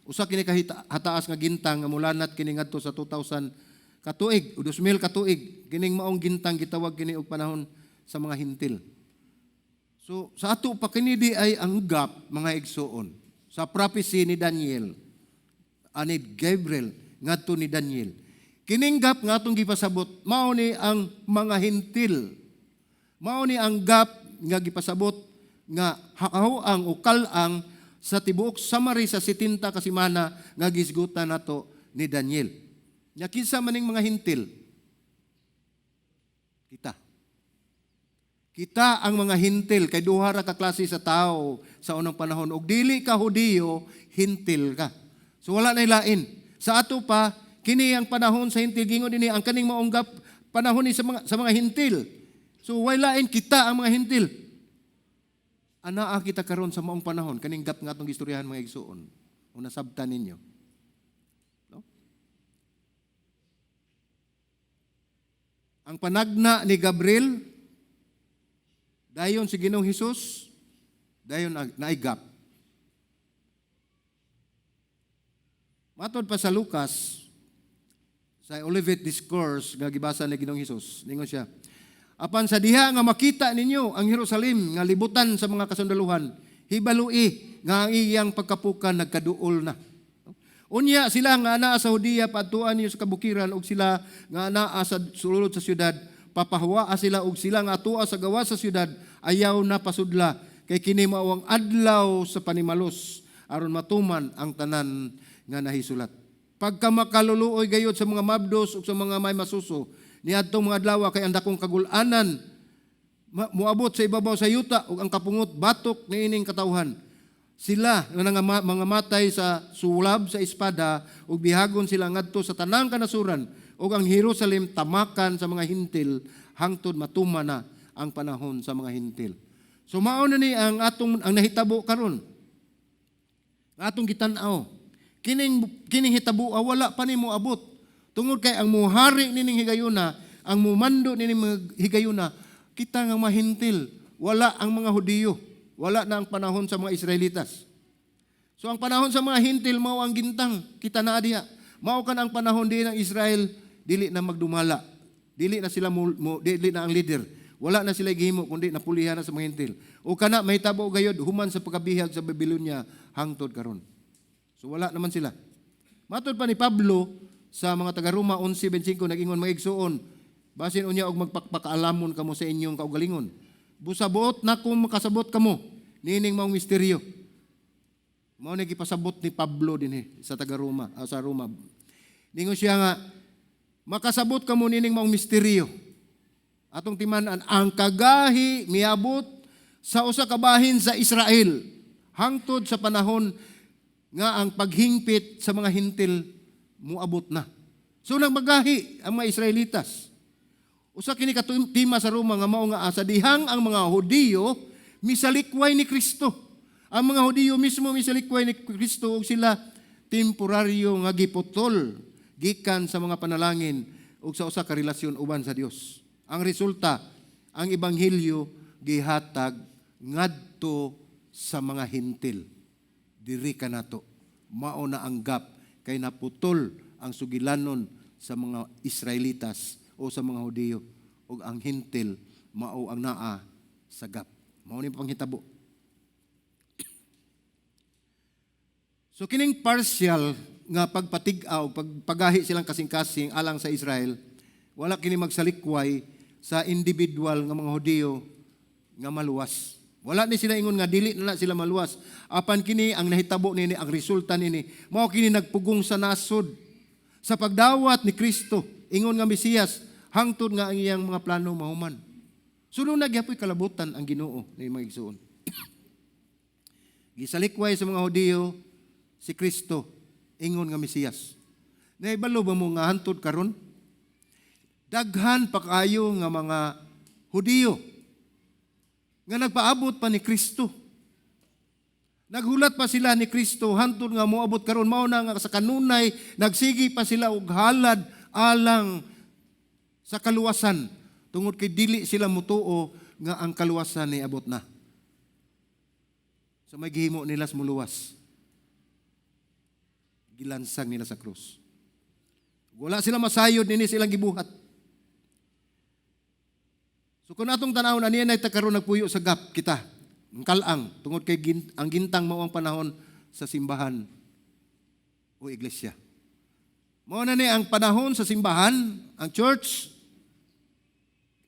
Usa kini kahita hataas nga gintang nga mulanat kini ngadto sa 2,000 katuig o 2,000 katuig. Kining maong gintang gitawag kini og panahon sa mga Hintil. So sa ato pa kini di ay ang gap, mga igsuon, sa prophecy ni Daniel ani Gabriel ngadto ni Daniel. Kining gap nga atong gipasabot, mao ni ang mga Hintil. Mao ni ang gap nga gipasabot nga ang o kal-ang sa tibuok summary sa 70 ka semana nga gisgutan nato ni Daniel. Nya kinsa maning mga Hintil? Kita. Kita ang mga Hintil kay duha ra ka klase sa tao sa unang panahon. Og dili ka Hudiyo, Hintil ka. So wala na lain. Sa ato pa kini ang panahon sa Hintil, gingon dinhi ang kaning maong gap panahon ni sa mga Hintil. So way lain, kita ang mga Hintil. Anaa kita karon sa maong panahon, kaning gap nga atong gistoryahan, mga igsuon? O nasabtan ninyo? No? Ang panagna ni Gabriel, dayon si Ginoong Hesus, dayon naay gap. Matod pa sa Lucas, sa Olivet Discourse nga gibasa ni Ginoong Hesus, ningon siya, "Apan sa diha nga makita ninyo ang Jerusalem nga libutan sa mga kasundaluhan, hibalui nga ang iyang pagkapukan nagkaduol na. Unya sila nga anaa sa Judea paadtuan niyo sa kabukiran, ug sila nga anaa sa sulod sa syudad papahuwaa sila, ug sila nga atua sa gawas sa syudad ayaw na pasudla, kay kini mao ang adlaw sa panimalos aron matuman ang tanan nga nahisulat. Pagka makaluluoy gayud sa mga mabdos ug sa mga may masuso niadtong mga adlaw, kay ang dakong kagul-anan moabot sa ibabaw sa yuta ug ang kapungot batok niining katawhan. Sila nga mga matay sa sulab sa espada ug bihagon sila ngadto sa tanang kanasuran, ug ang Jerusalem tamakan sa mga Hintil hangtod matuman na ang panahon sa mga Hintil." So mao na ni ang atong ang nahitabo karon. Ang atong gitan-aw. Kining hitabo wala pa ni moabot. Tungod kay ang muhari nining higayuna, ang mumando nining mga higayuna, kita nga mahintil, wala ang mga Hudiyo. Wala na ang panahon sa mga Israelitas. So ang panahon sa mga Hintil mao ang gintang, kita na diha. Mao kan ang panahon din ng Israel dili na magdumala. Dili na sila mo, dili na ang leader. Wala na sila gihimo kundi napulihan na sa mga Hintil. O kana mahitabo gayod human sa pagkabihag sa Babylonia hangtod karon. So wala naman sila. Matod pa ni Pablo sa mga taga-Roma 11:25, nag-ingon, "Mga igsuon, basin unya og magpakpakaalamon kamo sa inyong kaugalingon. Busa buot na kung makasabot kamo nining maong misteryo." Mao ni gipasabot ni Pablo dinhi sa taga-Roma, sa Roma. Ningon siya nga makasabot kamo nining maong misteryo. Atong timan-an ang kagahi miabot sa usa ka bahin sa Israel hangtod sa panahon nga ang paghingpit sa mga Hintil muabot na. So nagmagahi ang mga Israelitas. Usa kini ka tema sa Roma nga mao nga sa dihang ang mga Hudiyo misalikway ni Kristo. Ang mga Hudiyo mismo misalikway ni Kristo ug sila temporaryo nga giputol gikan sa mga panalangin ug sa usa ka relasyon uban sa Dios. Ang resulta, ang ebanghelyo gihatag ngadto sa mga Hintil. Diri ka nato. Mao na ang gap kay naputol ang sugilanon sa mga Israelitas o sa mga Hudiyo ug ang Hintil mao ang naa sa gap. Mao ni panghitabo. So kining partial nga pagpatig-aw, pagpagahi silang kasing-kasing alang sa Israel, wala kini magsalikway sa individual nga mga Hudiyo nga maluwas. Wala ni sila ingon nga dili na sila maluwas. Apan kini ang nahitabo nini, ang resulta nini, mao kini nagpugong sa nasod sa pagdawat ni Kristo, ingon nga Mesiyas, hangtod nga ang iyang mga plano mahuman. So nung nagyapoy kalabutan ang Ginoo ni mga igsuon. Gisalikway sa mga Hudiyo, Si Kristo ingon nga Mesiyas. Nahibalo ba mo nga hantod karon daghan pa kaayo nga mga Hudiyo nga nagpaabot pa ni Kristo? Naghulat pa sila ni Kristo hantod nga moabot karon. Mao na nga sa kanunay nagsigi pa sila og halad alang sa kaluwasan tungod kay dili sila mutuo nga ang kaluwasan ni abot na. Sa may gihimo nila sa muluwas, gilansang nila sa krus. Wala sila masayod nini silang gibuhat. So kung atong tanawon ani nay ta karon, nagpuyo sa gap kita. Ang kalang tungod kay ang gintang mao ang panahon sa simbahan o iglesia. Mao na ni ang panahon sa simbahan, ang church,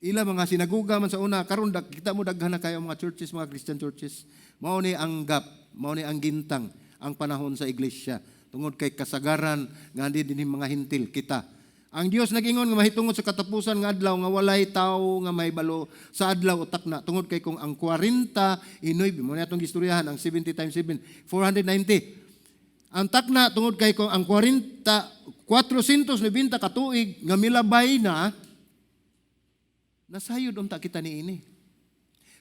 ila mga sinaguga man sa una, karon kita mo daghan na kayo mga churches, mga Christian churches. Mao ni ang gap, mao ni ang gintang, ang panahon sa iglesia tungod kay kasagaran nga di din mga Hentil kita. Ang Dios nag-ingon nga mahitungod sa katapusan nga adlaw nga walay tawo nga mahibalo sa adlaw o takna tungod kay kung ang 49 mo na atong gistoryahan, ang 70 times 7, 490 ang takna, tungod kay kung ang 40 490 ka tuig nga milabay na, nasayod unta kita niini.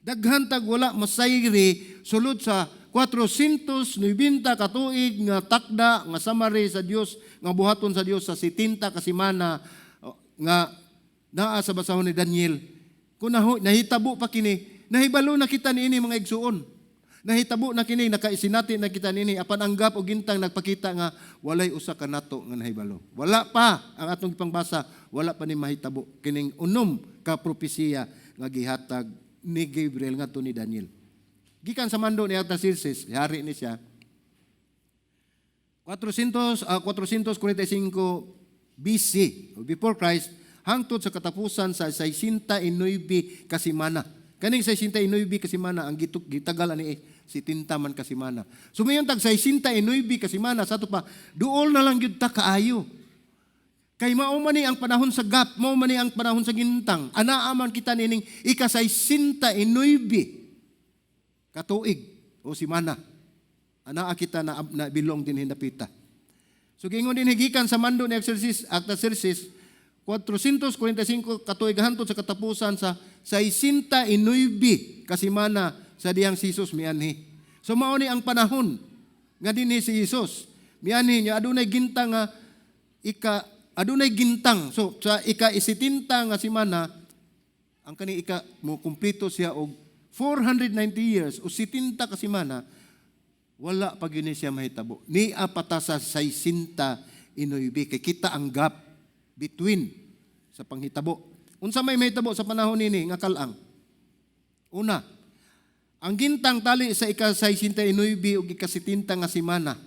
Daghan tag wala masayri sulod sa 490 ka tuig nga takda nga summary sa Dios nga buhaton sa Dios sa 70 ka semana nga naa sa basahon ni Daniel. Kung nahitabo pa kini, nahibalo na kita niini, mga igsuon. Nahitabo na kini, nakaisinati na kita niini, apan ang gap o gintang nagpakita nga walay usa ka nato nga nahibalo. Wala pa ang atong ipangbasa, wala pa ni mahitabo kining unom ka propesiya nga gihatag ni Gabriel ngadto ni Daniel. Gikan sa mando ni Artaxerxes, hari ni siya. 445 BC, o before Christ, hangtod sa katapusan sa 69 kasimana. Kaning 69 kasimana, ang gitagal ani 70 man kasimana. So mayon tag 69 kasimana sa ato pa, duol na lang gyud ta kaayo. Kay mao man ni ang panahon sa gap, mao man ni ang panahon sa gintang. Anaa man kita nining ika 69 katuig o simana. Anaa kita na belong din hindapita. So giingon din gikan sa mando ni Artaxerxes, 445 katuig hantod sa katapusan sa 69 kasimana sa diyang si Jesus mianhi. So mao ni ang panahon nga dinhi si Jesus mianhi niya, adunay gintang nga ika adunay gintang. So sa ika 70 nga semana ang kani ika mo kumpleto siya og 490 years o 70 ka semana, wala pa gyud ni siya mahitabo. Nia pa ta sa 69 kay kita ang gap between sa panghitabo. Unsa may mahitabo sa panahon nini nga kalang? Una, ang gintang tali sa ika 69 ug ika 70 nga semana.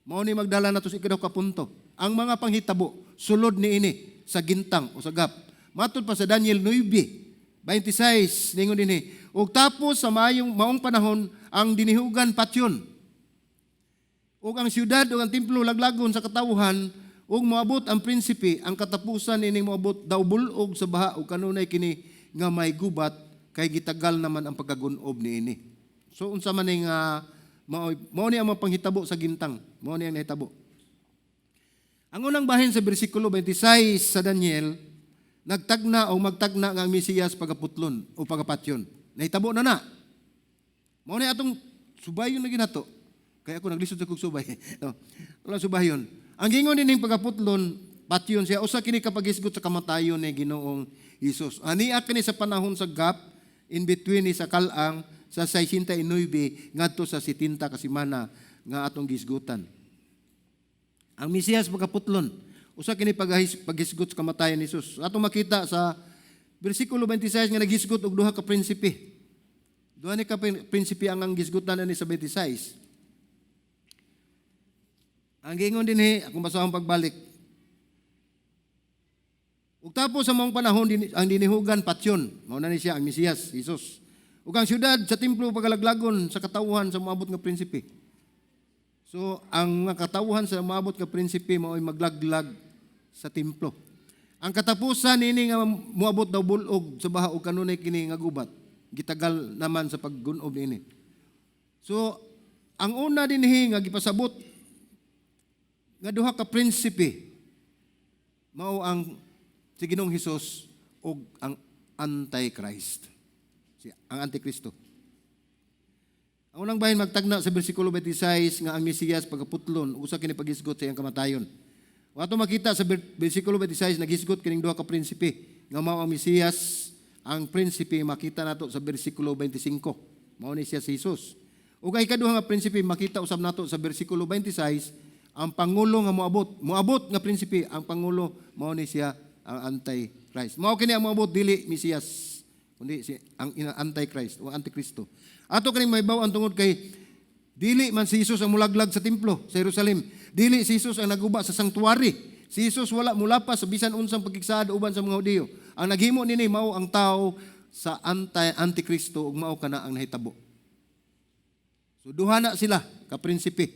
Mao ni magdala nato sa ikaduha ka punto. Ang mga panghitabo sulod niini sa gintang o sa gap. Matud pa sa Daniel 9:26, ningon dinhi, ug tapos sa mayong maong panahon ang dinihugan patyon. Ug ang siyudad ug ang templo laglagon sa katawhan ug moabot ang prinsipe. Ang katapusan ining moabot daw bul-og sa baha ug kanunay kini nga may gubat kay gitagal naman ang pagkagun-ob niini. So unsa man ning mao mao ni ang mga panghitabo sa gintang, mao ni ang nahitabo. Ang unang bahin sa bersikulo 26 sa Daniel, nagtagna o magtagna nga ang Mesiyas pagaputlon o pagapatyon. Nahitabo na na. Mao ni atong subayon na ginato. Kaya ako naglisod sa kog subay. No. Wala subayon. Ang gingon dining pagaputlon, patyon siya, usa kini kapaghisgot sa kamatayon ni Ginoong Hesus. Ania kini sa panahon sa gap in between ni sa kalang sa 69 ngadto sa 70 ka semana nga atong gisgutan. Ang Mesiyas pagaputlon, usa kini paghisgot sa kamatayon ni Jesus. Atong makita sa bersikulo 26 nga naghisgot og duha ka prinsipe. Duha ni ka prinsipe ang gisgutan ani sa 26. Ang giingon dinhi, akong basahon pagbalik. Ug tapos sa maong panahon ang dinihugan patyon, mao na ni siya ang Mesiyas, Jesus. Ug ang syudad sa templo pagalaglagon sa katawhan sa moabot nga prinsipe. So ang mga katawhan sa moabot nga prinsipe mao'y maglaglag sa templo. Ang katapusan niini nga moabot daw bul-og sa baha ug kanunay kini nga gubat. Gitagal naman sa paggun-ob niini. So ang una dinhi nga gipasabot Nga duha ka prinsipe mao ang si Ginoong Hesus ug ang Antichrist. Si ang Antikristo. Ang unang bahin, magtagna sa bersikulo 26 nga ang Mesiyas pagaputlon ug usa kini paghisgot sa iyang kamatayon. Ato makita sa bersikulo 26, naghisgot kining duha ka prinsipe nga mao ang Mesiyas. Ang prinsipe makita nato sa bersikulo 25. Mao ni siya si Jesus. Ug ang ikaduha nga prinsipe makita usab nato sa bersikulo 26, ang pangulo nga moabot. Moabot nga prinsipe, ang pangulo, mao ni siya ang Antichrist. Mao kini ang moabot, dili Mesiyas kundi si ang Antichrist o Antikristo. Ato kaning mahibaw-an tungod kay dili man si Jesus ang mulaglag sa templo sa Jerusalem. Dili si Jesus ang naguba sa sanctuary. Si Jesus wala mulapas sa bisan unsang pagkigsaad uban sa mga Hudiyo. Ang naghimo nini mao ang tao sa Antikristo ug mao kana ang nahitabo. So duha na sila ka prinsipe.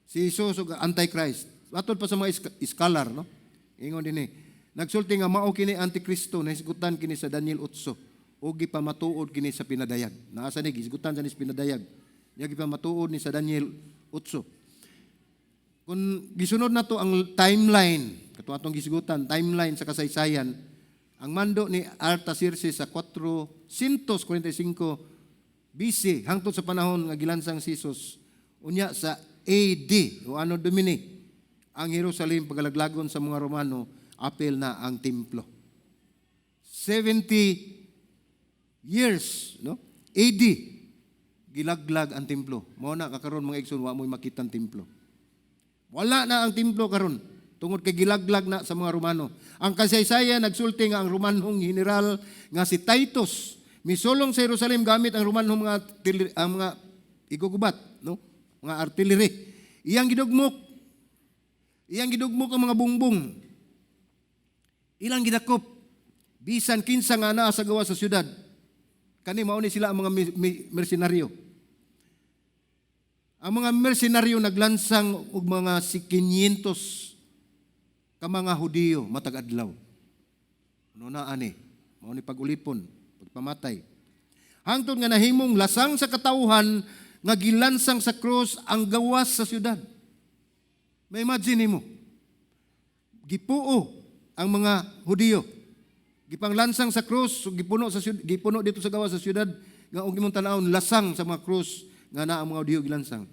Si Jesus ug ang Antichrist. Matod pa sa mga scholar, no? Ingon dinhi. Nagsulti nga mao kini Antikristo, nahisgutan kini sa Daniel 8 ug gipamatuod kini sa pinadayag. Naa sa ni gisgutan sa ni sa pinadayag. Nya gipamatuod ni sa Daniel 8. Kung gisunod nato ang timeline, kato atong gisgutan, timeline sa kasaysayan, ang mando ni Artaxerxes sa 445 BC hangtod sa panahon nga gilansang si Jesus, unya sa AD o Anno Domini, ang Jerusalem pagalaglagon sa mga Romano, apil na ang templo. 70 years, no? AD gilaglag ang templo. Mao na kakaron, mga igsoon, wa mo'y makita ang templo. Wala na ang templo karon tungod kay gilaglag na sa mga Romano. Ang kasaysayan nagsulti nga ang Romanhong general nga si Titus misulong sa Jerusalem gamit ang Romanhong mga ang mga igugubat, no? Mga artillery. Iyang gidugmok. Iyang gidugmok ang mga bungbong. Ilang gidakop bisan kinsa nga naa sa gawas sa syudad. Kani mao ni sila ang mga mercenaryo. Ang mga mercenaryo naglansang og mga si 500 ka mga Hudiyo matag adlaw. Ano na ani? Mao ni pag-ulipon, pagpamatay. Hangtod nga nahimong lasang sa katawhan nga gilansang sa krus ang gawas sa syudad. Ma-imagine nimo. Gipuo ang mga Hudiyo. Gipanglansang sa krus, so gipuno sa syudad, gipuno dito sa gawas sa syudad nga og imong tan-awon lasang sa mga krus nga naa ang mga Hudiyo gilansang.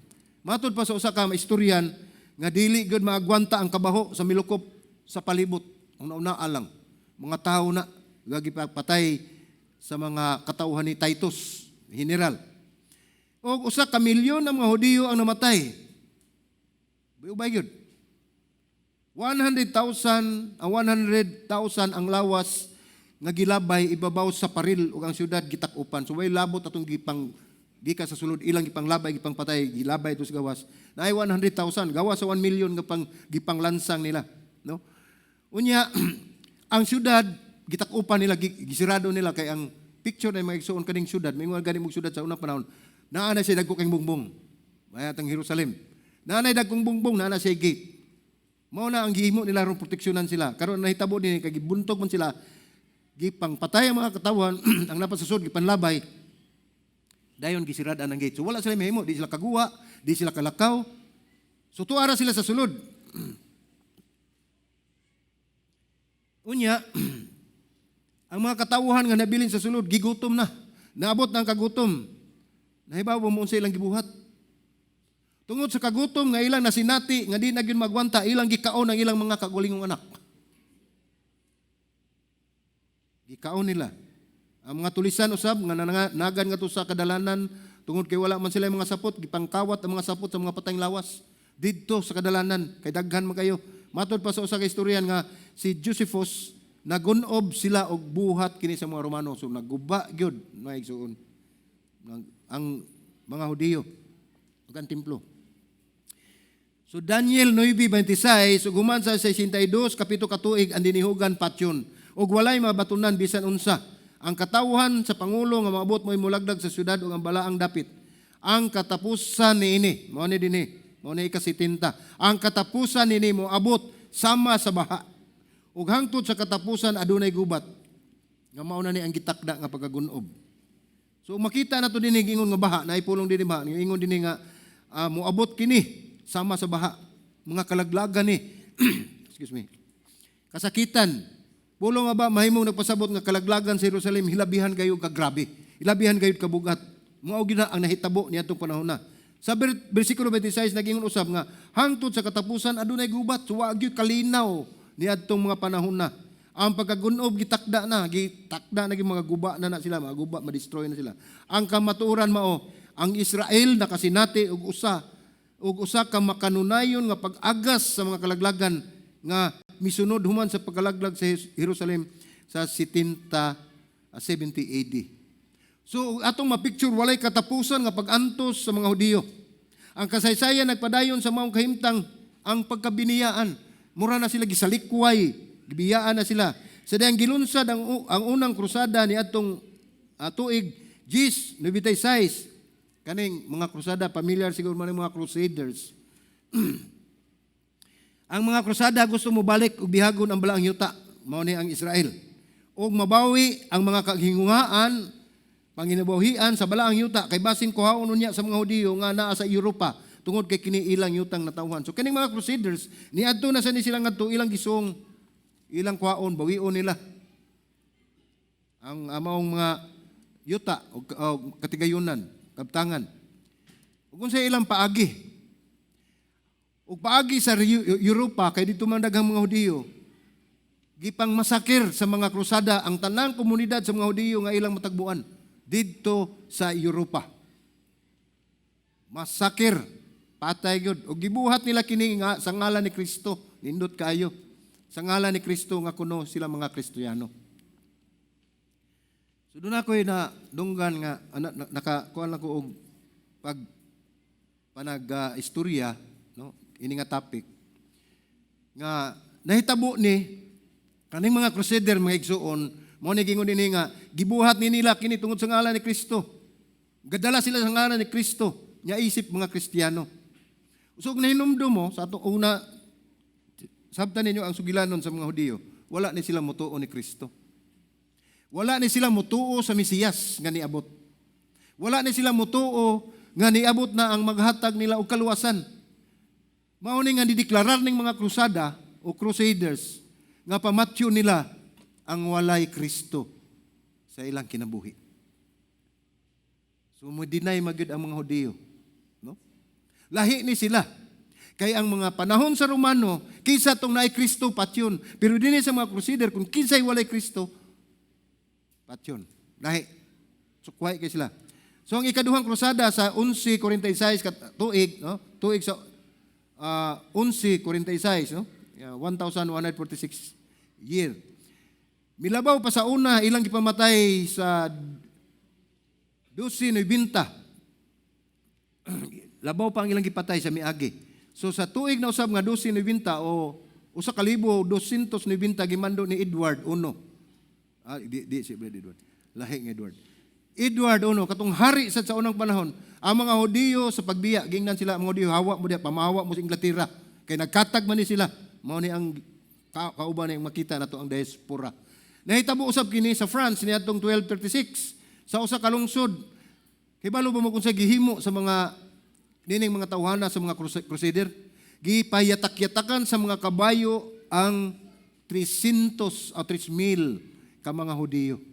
Matod pa sa usa ka istoryan nga dili gyud maagwanta ang kabaho sa milukop sa palibot. Ang nauna lang mga tao na nga gipatay sa mga katawhan ni Titus, general. Og usa ka milyon ang mga Hudiyo ang namatay. Ubay gyud. 100,000 ang 100,000 ang lawas nga gilabay ibabaw sa paril ug ang syudad gitak-upan. So way labot atong gipang gika sa sulod, ilang gipanglabay, gipangpatay, gilabay ito sa gawas. Naay 100,000 gawas sa 1 million nga pang gipanglansang nila, no? Unya ang syudad gitak-upan nila, gisirado nila kay ang picture na mga igsuon kaning syudad, mingon gani mong syudad sa unang panahon, naa na siya dagko kay bungbong. Mayat ang Jerusalem. Naa na dagkong bungbong, naa na siya gate. Mao na ang gihimo nila aron proteksyonan sila. Karon nahitabo dinhi kay gibuntog man sila, gipangpatay ang mga katawan, ang napat sa sud gipanlabay. Dayon gisirad-an ang gate. So wala sila mahimo, di sila kaguwa, di sila kalakaw. So tuara sila sa sulod. Unya, ang mga katawhan nga nabilin sa sulod, gigutom na. Naabot na ang kagutom. Nahibaw mo unsa ilang gibuhat. Tungod sa kagutom nga ilang nasinati, nga di na gyud magwanta, ilang gikaon ang ilang mga kagulingong anak. Gikaon nila. Ang mga tulisan usab nga nagan nga sa kadalanan tungod kay wala man sila mga sapot, gipangkawat ang mga sapot sa mga patayng lawas didto sa kadalanan kay daghan man kayo. Matod pa sa usa ka istoryan nga si Josephus, nagunob sila og buhat kini sa mga Romano. So naguba gyud, mga igsuon, ang mga Hudiyo ug ang templo. So Daniel 9:26, ug human sa 62 kapito ka tuig ang dinihugan patyon ug walay mabatunan bisan unsa. Ang katawhan sa pangulo nga maabot mo'y mulaglag sa syudad ug ang balaang dapit. Ang katapusan niini, mao ni dinhi, mao ni ika-70. Ang katapusan niini moabot sama sa baha. Ug hangtod sa katapusan adunay gubat. Nga mao na ni ang gitakda nga pagkagunob. So makita na to dinhi ingon nga baha, naay pulong dinhi baha, ingon dinhi nga moabot kini sama sa baha. Mga kalaglagan ni. Excuse me. Kasakitan. Pulong nga ba mahimong nagpasabot nga kalaglagan sa Jerusalem hilabihan kayo kagrabe. Hilabihan kayo kabugat. Mao gyud na ang nahitabo niadtong panahon na. Sa versikulo 26 nagingon usab nga hangtod sa katapusan adunay gubat, so wa gyud kalinaw niadtong mga panahon na. Ang pagkagunob gitakda na gyud, mga guba na na sila, mga guba, ma-destroy na sila. Ang kamatuoran mao ang Israel nakasinati og usa ka makanunayon nga pag-agas sa mga kalaglagan nga misunod human sa pagkalaglag sa Jerusalem sa 70 70 AD. So atong mapicture, walay katapusan nga pag-antos sa mga Hudiyo. Ang kasaysayan nagpadayon sa maong kahimtang, ang pagkabiniyaan. Mura na sila gisalikway, gibiyaan na sila. Sa dayang gilunsad ang unang krusada ni atong tuig 1096. Kaning mga krusada, familiar siguro man ang mga crusaders. Ang mga krusada gusto mo balik og bihagon ang balaang yuta, mao ni ang Israel. Og mabawi ang mga kahingungaan, panginabuhian sa balaang yuta kay basin kuhaon unya sa mga Hudiyo nga naa sa Europa tungod kay kini ilang yutang natawhan. So kining mga crusaders niadto na sa ni sila ngadto, ilang gisong ilang kuhaon, bawion nila ang maong mga yuta o katigayunan, kabtangan. Ug unsa ilang paagi? Ug paagi sa Europa kay dito man daghang mga Hudiyo, gipang masakir sa mga krusada ang tanang komunidad sa mga Hudiyo nga ilang matagbuan didto sa Europa. Masakir, patay gyud. Ug gibuhat nila kini nga sa ngalan ni Kristo. Nindot kaayo. Sa ngalan ni Kristo nga kuno sila mga Kristiyano. So doon ako na dunggan nga ana, naka kuan lang ko og pag panag istorya, no, ini nga topic nga nahitabo ni kaning mga crusader, mga igsuon, mao ni gingon dinhi nga gibuhat ni nila kini tungod sa ngalan ni Kristo. Gadala sila sa ngalan ni Kristo nya isip mga Kristiyano. So kung nahinumdum mo sa atong una, sabtan ninyo ang sugilanon sa mga Hudiyo, wala ni sila motuo ni Kristo. Wala ni sila motuo sa Mesiyas nga niabot. Wala ni sila motuo nga niabot na ang maghatag nila og kaluwasan. Mao ni nga dideklarar ning mga krusada o crusaders nga pamatyo nila ang walay Kristo sa ilang kinabuhi. So mo deny magyud ang mga Hudiyo, no? Lahi ni sila. Kay ang mga panahon sa Romano, kinsa tong naay Kristo, patyon. Pero dinhi sa mga crusader, kung kinsay walay Kristo, patyon. Lahi. Sukway kay sila. So ang ikaduhang krusada sa 1146 kat tuig, no? Tuig sa 1146, no? Yeah, 1146 year. Milabaw pa sa una, ilang gipamatay sa 1290. Labaw pa ang ilang gipatay sa miagi. So sa tuig na usab nga 1290 o 1290, gimando ni Edward I. Ah, di si Edward. Lahi nga Edward. Edward I, katong hari sa unang panahon, ang mga Hudiyo sa pagbiya, gingnan sila ang mga Hudiyo, hawa mo diya, pamahawa mo sa Inglaterra. Kay nagkatag man ni sila. Mao ni ang kauban ni makita nato ang diaspora. Nahitabo usab kini sa France niadtong 1236 sa usa ka lungsod. Kibalo ba mo kung sa gihimo sa mga nining mga tawhana sa mga crusader? Gipayatak-yatakan sa mga kabayo ang 300 o 3,000 ka mga Hudiyo.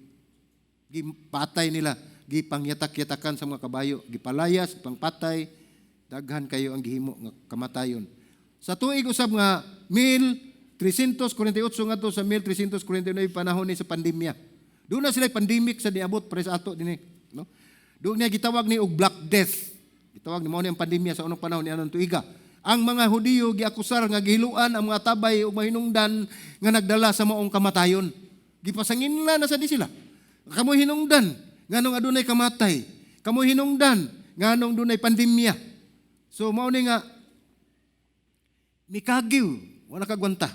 Gipatay nila, gipangyatak-yatakan sa mga kabayo, gipalayas, gipangpatay, daghan kayo ang gihimo nga kamatayon. Sa tuig usab nga 1348 ngadto sa 1349, panahon ni sa pandemya. Doon na sila pandemic sa niabot pre sa ato dinhi, no? Doon niya gitawag ni og Black Death. Gitawag ni mao ni ang pandemya sa unang panahon ni anong tuiga. Ang mga Hudiyo giakusar nga gihiluan ang mga tabay ug mahinungdan nga nagdala sa maong kamatayon. Gipasanginla na sa di sila. Kamo hinungdan nganong adunay kamatay. Kamo hinungdan nganong dunay pandemya. So mao ni nga mikagiw, wala kagwanta.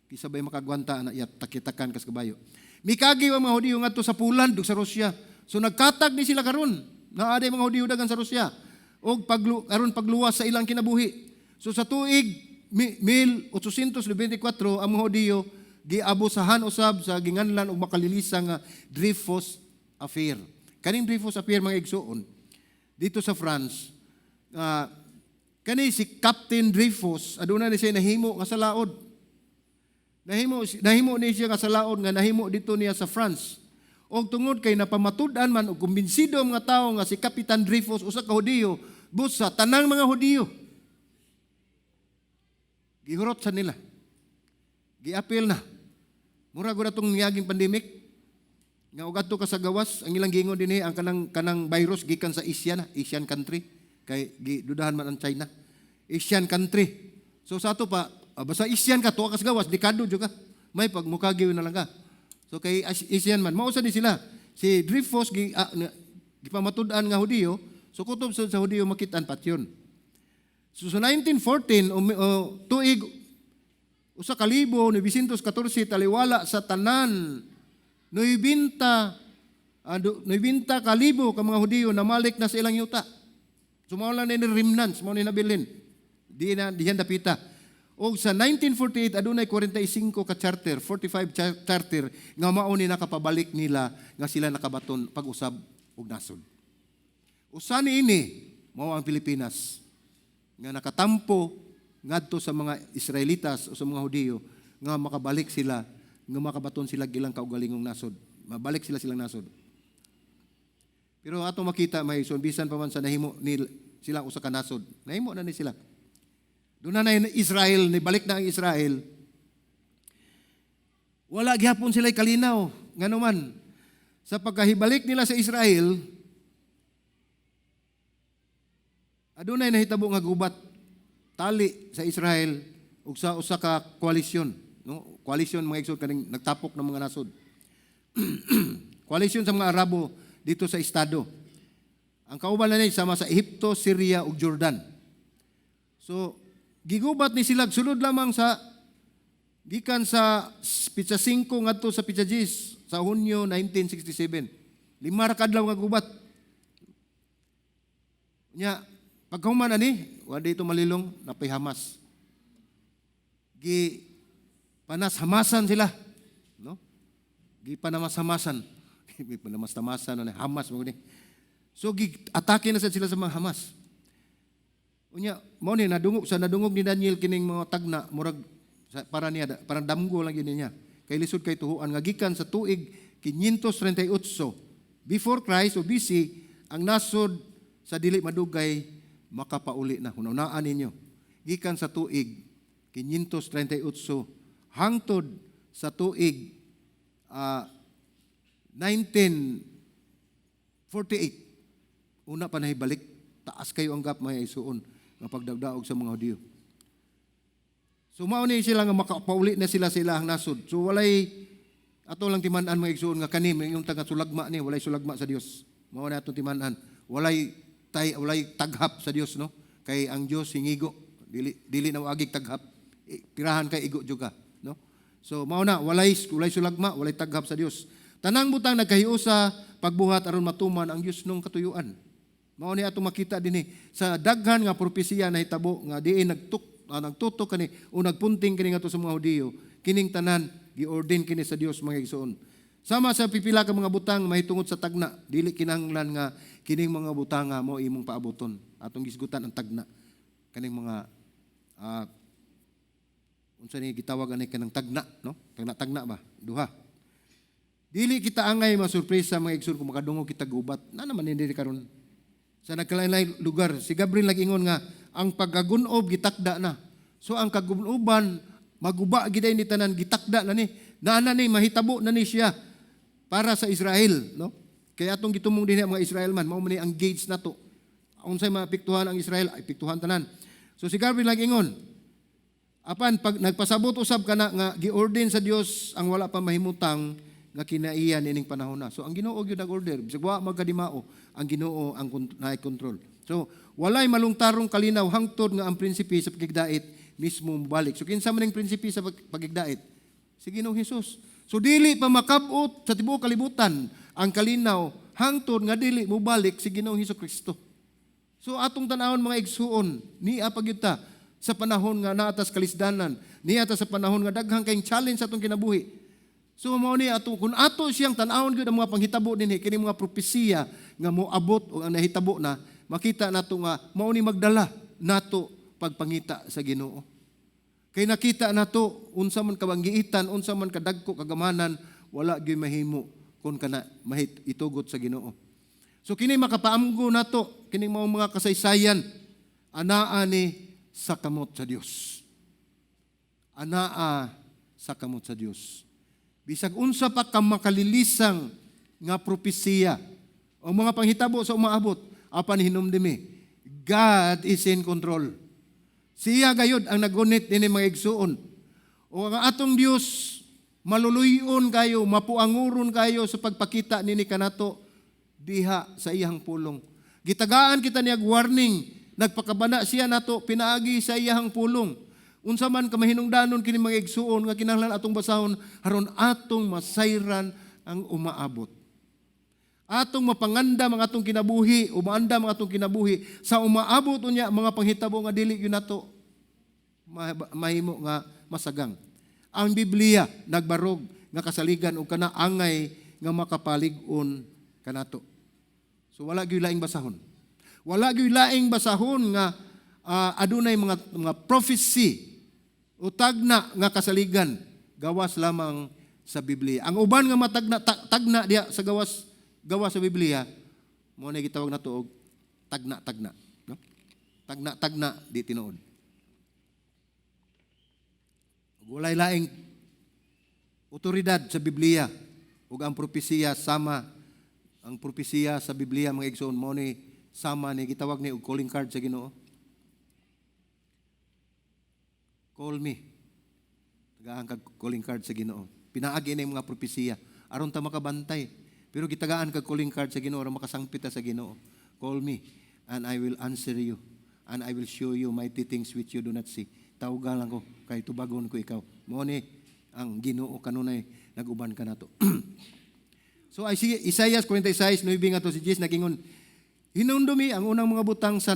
Kisa bay makagwanta na yatak-yatakan kas kabayo. Mikagiw ang mga Hudiyo ngadto sa Poland ug sa Russia. So nagkatag ni sila karon. Naa day mga Hudiyo dagan sa Russia. Og aron pagluwas sa ilang kinabuhi. So sa tuig 1894, ang mga Hudiyo giabusahan usab sa ginganlan og makalilisa nga Dreyfus Affair. Kaning Dreyfus Affair, mga igsuon, dito sa France, Kani si Captain Dreyfus, aduna ni siya nahimo nga salaod. Nahimo nahimo ni siya nga salaod nga nahimo dito niya sa France. Og tungod kay napamatud-an man og kumbinsido ang mga tawo nga si Kapitan Dreyfus usa ka Hudiyo, busa tanang mga Hudiyo gihurot sa nila. Giapil na. Mura gud atong niaging pandemic nga og adto ka sa gawas, ang ilang giingon dinhi, ang kanang kanang virus gikan sa Asia na, Asian country, kay gidudahan man ang China. Asian country. So sa ato pa, basta Asian ka, tuwa ka sa gawas, delikado jud ka. May pag mukagiw na lang ka. So kay Asian man, mao sa ni sila. Si Dreyfus gipamatud-an nga Hudiyo, so kutob sa Hudiyo makitaan patyon. So sa 1914, tuig 1914, taliwala sa tanan 90,000 ka mga Hudiyo namalik na sa ilang yuta. So mao lang ni remnants, mao ni nabilin. Di na diyan dapita. Og sa 1948 adunay 45 ka charter, 45 charter nga mao ni nakapabalik nila nga sila nakabaton pag-usab og nasod. Usa ni ini mao ang Pilipinas nga nakatampo ngadto sa mga Israelitas o sa mga Hudiyo nga makabalik sila, nga makabaton sila ilang kaugalingong nasod. Mabalik sila silang nasod. Pero ato makita may so bisan pa man sa nahimo ni sila usa ka nasod. Nahimo na ni sila. Doon na na Israel, nibalik na ang Israel. Wala gihapon sila kalinaw. Ngano man, sa pagkahibalik nila sa Israel, adunay nahitabo nga gubat tali sa Israel ug sa usa ka koalisyon, no? Koalisyon, mga igsoon, kaning nagtapok ng mga nasod. Koalisyon sa mga Arabo dito sa estado. Ang kauban na ni sama sa Ehipto, Syria ug Jordan. So gigubat ni sila sulod lamang sa gikan sa pitsa 5 ngadto sa pitsa 10 sa Hunyo 1967. 5 ra kadlaw nga gubat. Nya pagkahuman ani, wa dito malilong napay Hamas. Gi panas hamasan sila, no? Gi panamas-hamasan. Gi panamas-hamasan ano Hamas mo ni. So gi atake na sad sila sa mga Hamas. Unya, mao ni nadungog sa nadungog ni Daniel kining mga tagna, murag para niya parang damgo lang yun niya. Kay lisod kay tuhuan nga gikan sa tuig 538 before Christ o BC ang nasod sa dili madugay makapauli na. Hunahunaan ninyo. Gikan sa tuig 538 hangtod sa tuig 1948, una pa nahibalik. Taas kayo ang gap, mga isuon, nga pagdagdaog sa mga Hudiyo. So mao ni sila nga makapauli na sila sa ilahang nasod. So walay ato lang timan-an, mga igsuon, nga kani yung taga sulagma ni, walay sulagma sa Dios. Mao na atong timan-an. Walay taghap sa Dios, no? Kay ang Dios hingigo, dili dili na agig taghap. Tirahan kay igo jud ka, no? So mao na walay walay sulagma, walay taghap sa Dios. Tanang butang nagkahiusa pagbuhat aron matuman ang Dios nung katuyuan. Mao ni atong makita dinhi sa daghan nga propesiya nahitabo nga diin nagtutok kani o nagpunting kini ngadto sa mga Hudiyo. Kining tanan giordain kini sa Dios, mga igsoon. Sama sa pipila ka mga butang mahitungod sa tagna, dili kinahanglan nga kining mga butang nga mo imong paaboton. Atong gisgutan ang tagna kaning mga unsa ni gitawag ani kanang tagna, no? Tagna, tagna ba? Duha. Dili kita angay masurpresa, mga igsoon, kung makadungog kita gubat. Na naman hindi karon sa nagkalain lugar. Si Gabriel nag-ingon nga ang pagkagunob gitakda na. So ang kagunoban maguba gid ni tanan, gitakda na ni. Naana ni mahitabo na ni siya para sa Israel, no? Kaya atong gitumong dinhi ang mga Israel man, mao man ni ang gauge nato. Unsay maapektuhan ang Israel, apektuhan tanan. So si Gabriel nag-ingon, apan pag nagpasabot usab kana nga giordain sa Dios ang wala pa mahimutang nga kinaiya nining panahon na. So ang Ginoo gyud nag-order, bisag wa magkadimao, ang Ginoo ang naay control. So walay malungtarong kalinaw hangtod nga ang prinsipe sa pagigdait mismo mobalik. So kinsa man ang prinsipe sa pagigdait? Si Ginoong Hesus. So dili pa makab-ot sa tibuok kalibutan ang kalinaw hangtod nga dili mobalik si Ginoong Hesus Kristo. So atong tan-awon, mga igsuon, niya pa gyud ta sa panahon nga naatas kalisdanan, niya ta sa panahon nga daghang kayong challenge sa atong kinabuhi. So mao ni ato kung ato siyang tan-awon gyud ang mga panghitabo dinhi, kini mga propesiya nga moabot o ang nahitabo na, makita nato nga mao ni magdala nato pagpangita sa Ginoo. Kay nakita nato unsa man kabanggiitan, unsa man kadagko kagamanan, wala gyud mahimo kung kana mahit itugot sa Ginoo. So kini makapaamgo nato kining mga kasaysayan, anaa ni sa kamot sa Dios. Anaa sa kamot sa Dios. Bisag unsa pa ka makalilisang nga propesiya o mga panghitabo sa umaabot, apan hinumdumi, God is in control. Siya gayud ang nagunit nini, mga igsuon. O ang atong Dios maluluyon kayo, mapuanguron kayo sa pagpakita nini kanato diha sa iyang pulong. Gitagaan kita niya warning, nagpakabana siya nato pinaagi sa iyang pulong. Unsa man kamahinungdanon kini, mga igsuon, nga kinahanglan atong basahon aron atong masayran ang umaabot. Atong mapanganda mga atong kinabuhi, umaanda mga atong kinabuhi sa umaabot unya mga panghitabo nga dili gyud nato mahimo nga masagang. Ang Biblia nagbarog nga kasaligan og kana angay nga makapalig-on kanato. So wala gyud laing basahon. Wala gyud laing basahon nga adunay mga prophecy o tagna nga kasaligan gawas lamang sa Biblia. Ang uban nga matagna tagna diha sa gawas gawas sa Biblia, mo na gitawag nato og tagna-tagna, no? Tagna-tagna, di tinuod. Ug walay laing otoridad sa Biblia ug ang propesiya sama ang propesiya sa Biblia, mga igsoon, mo ni sama ni gitawag ni og calling card sa Ginoo. Call me. Tagaan kag calling card sa Ginoo. Pinaagi na yung mga propesiya aron ta makabantay. Pero gitagaan kag calling card sa Ginoo aron makasangpit ta sa Ginoo. "Call me and I will answer you and I will show you mighty things which you do not see." Tawga lang ko kay tubagon ko ikaw. Mo ni ang Ginoo kanunay naguban kanato. So ay sige, Isaiah 46:9 nga to si Jesus nagingon, "Hinumdumi ang unang mga butang sa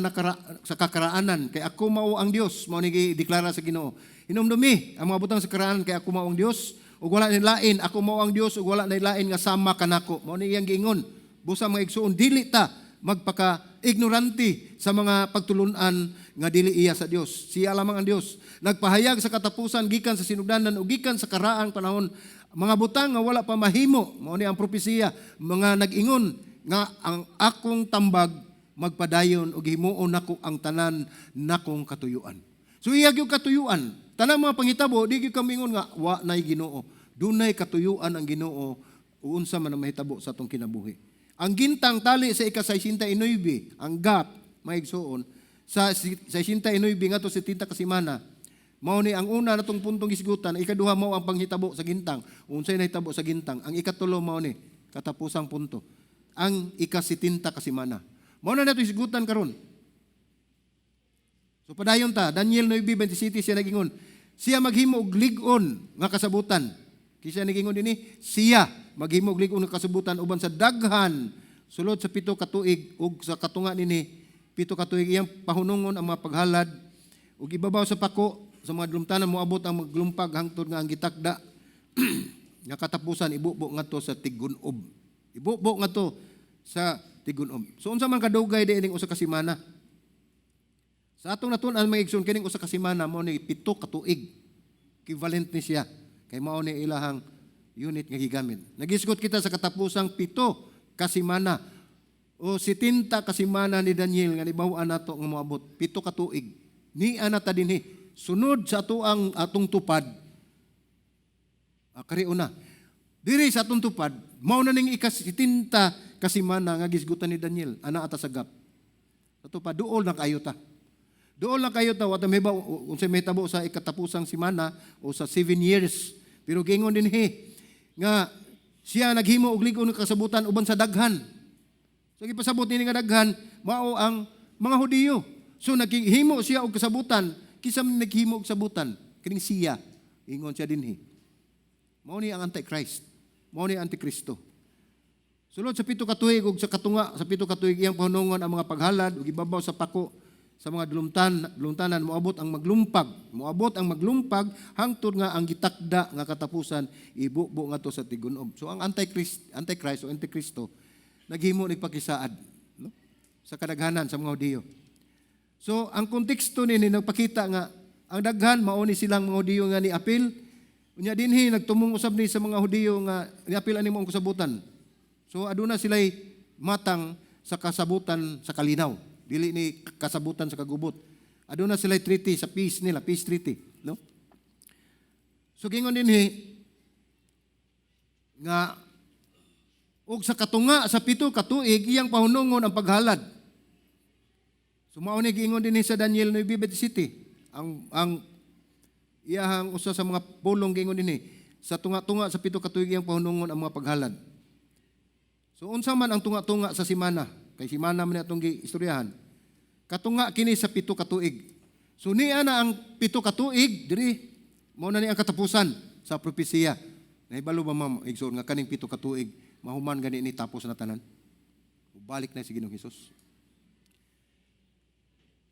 kakaraanan kay ako mao ang Dios." Mao ni gideklara sa Ginoo. "Hinumdumi ang mga butang sa karaanan kay ako mao ang Dios ug wala ni lain, ako mao ang Dios ug wala ni lain nga sama kanako." Mao ni iyang giingon. Busa, mga igsuon, dili ta magpaka ignorante sa mga pagtulunan nga dili iya sa Dios. Siya lamang ang Dios. Nagpahayag sa katapusan gikan sa sinugdanan ug gikan sa karaang panahon mga butang nga wala pa mahimo. Mao ni ang propesiya, mga nag-ingon nga ang akong tambag magpadayon ug himuon nako ang tanan nakong katuyuan. So iya gyud katuyuan. Tanang mga panghitabo, di gyud kamingon nga wa nay Ginoo. Dunay katuyuan ang Ginoo unsa man ang mahitabo sa atong kinabuhi. Ang gintang tali sa ika-69, ang gap, mga igsuon, sa 69 ngadto 70 ka semana, mao ni ang una natong puntong gisgutan, ang ikaduha mao ang panghitabo sa gintang. Unsay nahitabo sa gintang? Ang ikatulo mao ni katapusang punto. Ang ika-70 ka semana. Mao na nato hisgutan karon. So padayon ta, Daniel 9:27, siya nagingon, siya maghimo og lig-on nga kasabutan. Kinsa nagingon dinhi, siya maghimo og lig-on nga kasabutan uban sa daghan sulod sa 7 ka tuig, ug sa katunga nini 7 ka tuig iyang pahunungon ang mga paghalad ug ibabaw sa pako sa mga dulumtanan moabot ang maglumpag hangtod nga ang gitakda nga katapusan ibubo ngadto sa tiggun-ob. Ibubo ngadto sa tiggun-ob. So unsa man kadugay di ining 1 ka semana? Sa atong natun-an, mga igsoon, kining 1 ka semana mao ni 7 ka tuig. Equivalent ni siya. Kay mao ni ilahang unit nga gigamit. Nagisgot kita sa katapusang 7 ka semana o 70 ka semana ni Daniel nga nibaw-an nato nga moabot 7 ka tuig. Nia na ta dinhi sunod sa ato ang atong tupad. Ah, kari una. Diri sa atong tupad, mao na ning ika-70 ka semana nga gisgutan ni Daniel. Ana ata sa gap. Sa tupad, duol na kayo ta. Duol na kayo ta, wa ta may ba unsay mahitabo sa ikatapusang semana o sa 7 years. Pero giingon dinhi nga siya naghimo og lig-on nga kasabutan uban sa daghan. So gipasabot nini nga daghan mao ang mga Hudiyo. So naghimo siya og kasabutan, kinsa man naghimo og kasabutan? Kining siya. Ingon siya dinhi. Mao ni ang Antichrist. Mao ni ang Antikristo. Sulod sa 7 ka tuig ug sa katunga sa 7 ka tuig iyang pahunungon ang mga paghalad ug ibabaw sa pako sa mga dulumtanan moabot ang maglumpag, moabot ang maglumpag hangtod nga ang gitakda nga katapusan ibubo ngadto sa tigunob. So ang Antichrist, Antichrist o Antikristo naghimo nig pakisaad, no, sa kadaghanan sa mga Hudiyo. So, ang konteksto nini nagpakita nga ang daghan mao ni silang mga Hudiyo nga niapil. Unya dinhi nagtumong usab ni sa mga Hudiyo nga niapil ani maong kasabutan. So aduna sila'y matang sa kasabutan sa kalinaw. Dili ni kasabutan sa kagubot. Aduna sila'y treaty sa peace nila, peace treaty, no? So gingon dinhi nga og sa katunga sa 7 ka tuig iyang pahunungon ang paghalad. So mao ni giingon dinhi sa Daniel 9:27. Ang iyahang usa sa mga pulong, giingon dinhi sa tunga-tunga sa 7 ka tuig iyang pahunungon ang mga paghalad. So unsa man ang tunga-tunga sa simana? Kay simana man atong giistoryahan. Katunga kini sa 7 ka tuig. So niya na ang 7 ka tuig diri, mao na ni ang katapusan sa propesiya. Nahibalo ba, ma'am, igsoon, nga kaning 7 ka tuig mahuman gani ni, tapos na tanan? Balik na si Ginoong Hesus.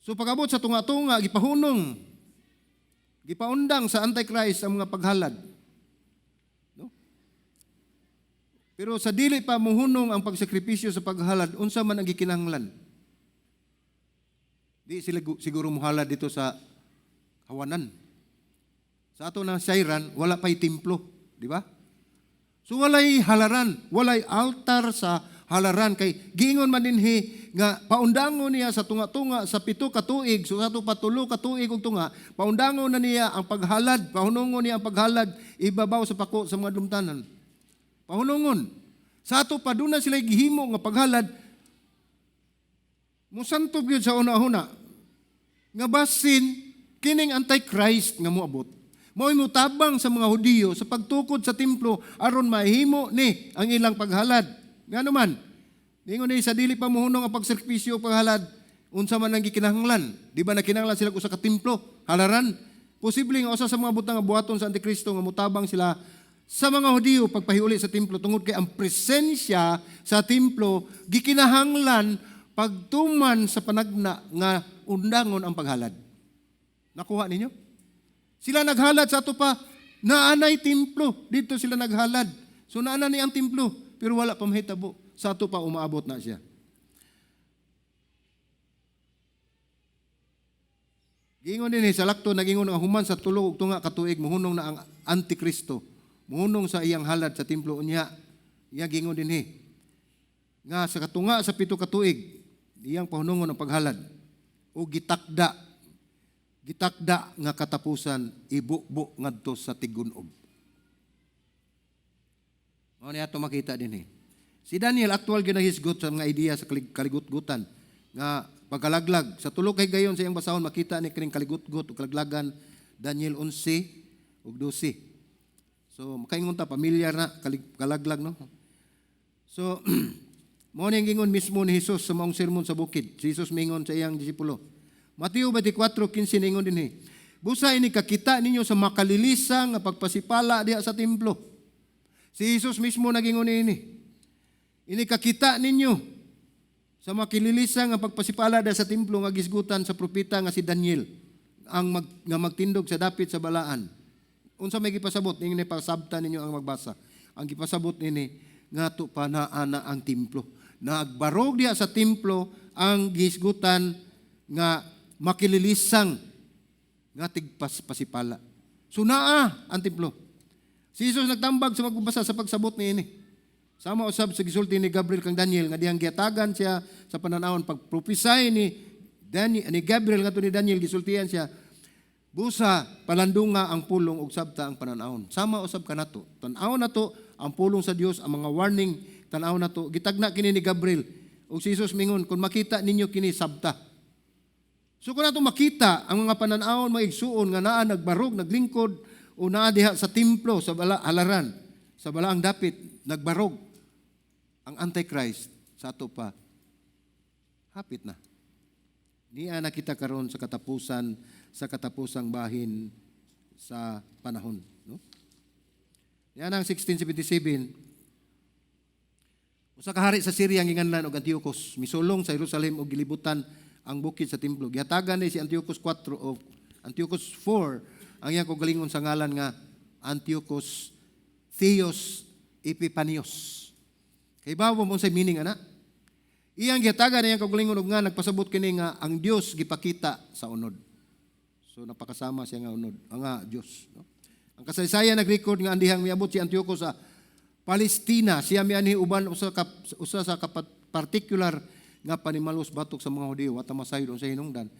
So pag-abot sa tunga-tunga, gipahunong, gipaundang sa Antichrist ang mga paghalad. No? Pero sa dili pa muhunong ang pagsakripisyo sa paghalad, unsa man ang gikinahanglan? Di sila siguro muhalad dito sa hawanan. Sa ato na sayran, wala pa'y templo, di ba? So walay halaran, walay altar sa halaran kay giingon man dinhi nga paundangon niya sa tunga-tunga sa 7 ka tuig. So sa ato pa 3 ka tuig og tunga, paundangon na niya ang paghalad, pahunungon niya ang paghalad ibabaw sa pako sa mga dumtanan. Pahunungon. Sa ato pa duna sila gihimo nga paghalad, musantob gyud sa una-una nga basin kining Antichrist nga moabot mao'y mutabang sa mga Hudiyo sa pagtukod sa templo aron mahimo ni ang ilang paghalad. Ngano man? Ningon ni sa dili pa muhunong ang pagsakripisyo o paghalad, unsa man ang gikinahanglan? Di ba nakinahanglan sila usa ka templo, halaran? Posible nga usa sa mga butang nga buhaton sa Antikristo nga mutabang sila sa mga Hudiyo pagpahiuli sa templo tungod kay ang presensya sa templo gikinahanglan pagtuman sa panagna nga undangon ang paghalad. Nakuha ninyo? Sila naghalad sa ato pa naanay templo. Dito sila naghalad. So naana ni ang templo pero wala pa mahitabo. Sa ato pa umaabot na siya. Giingon din sa lakto, nagingon nga human sa 3 ug tunga ka tuig muhunong na ang Antikristo. Muhunong sa iyang halad sa templo. Unya iya giingon dinhi nga sa katunga sa 7 ka tuig iyang pahunungon ang paghalad o gitakda gitakda nga katapusan ibubo ngadto sa tig-unob. Mao ni ato makita dinhi. Si Daniel actual gyud nahisgot sa mga ideya sa kaligutgutan nga pagkalaglag. Sa tulo kay gayon sa iyang basahon makita ni kining kaligutgut o kalaglagan, Daniel 11 ug 12. So makaingon ta pamilyar na kalaglag, no. So mao ni ang gingon mismo ni Jesus sa maong sermon sa bukid. Si Jesus mingon sa iyang disipulo. Mateo 24:15, ningon dinhi. "Busa ini kakita ninyo sa makalilisang nga pagpasipala diha sa templo." Si Jesus mismo nagingon niini. "Ini kakita ninyo sa makililisang nga pagpasipala diha sa templo nga gisgutan sa propeta nga si Daniel nga magtindog sa dapit sa balaan." Unsa may gipasabot? Ningon ni, pasabta ninyo ang magbasa. Ang gipasabot nini ngadto pa naa na ang templo. Nagbarog diha sa templo ang gisgutan nga makililisang nga tigpaspasipala. So naa ang templo. Si Jesus nagtambag sa magbabasa sa pagsabot niini. Sama usab sa gisulti ni Gabriel kang Daniel nga dihang giatagan siya sa pananawon pagprophesy ni Daniel, ni Gabriel ngadto ni Daniel, gisultian siya, "Busa palandunga ang pulong ug sabta ang pananawon." Sama usab kanato. Tan-awon nato ang pulong sa Dios, ang mga warning, tan-awon nato. Gitagna kini ni Gabriel. Ug si Jesus mingon, "Kung makita ninyo kini, sabta." So kung nato makita ang mga pananawon, mga igsuon, nga naa nagbarog, naglingkod o naa diha sa templo, sa bala, halaran, sa balaang dapit, nagbarog ang Antichrist, sa ato pa hapit na. Niya nakita karon sa katapusan, sa katapusang bahin sa panahon, no? Yan ang 1677. Usa ka hari sa Syria ang ginganlan og Antiochus, misulong sa Jerusalem og gilibutan ang bukid sa templo. Gihatagan ni si Antiochus 4 o Antiochus 4 ang iyang kaugalingon sa ngalan nga Antiochus Theos Epiphanios. Kay bawo mo unsay meaning ana? Iyang gihatagan iyang kaugalingon og nga nagpasabot kini nga ang Dios gipakita sa unod. So napakasama siya nga unod, ang nga Dios, no? Ang kasaysayan nag-record nga ang dihang miabot si Antiochus sa Palestina, siya mianhi uban usa sa particular nga panimalos batok sa mga Hudiyo, wa ta masayod unsa hinungdan.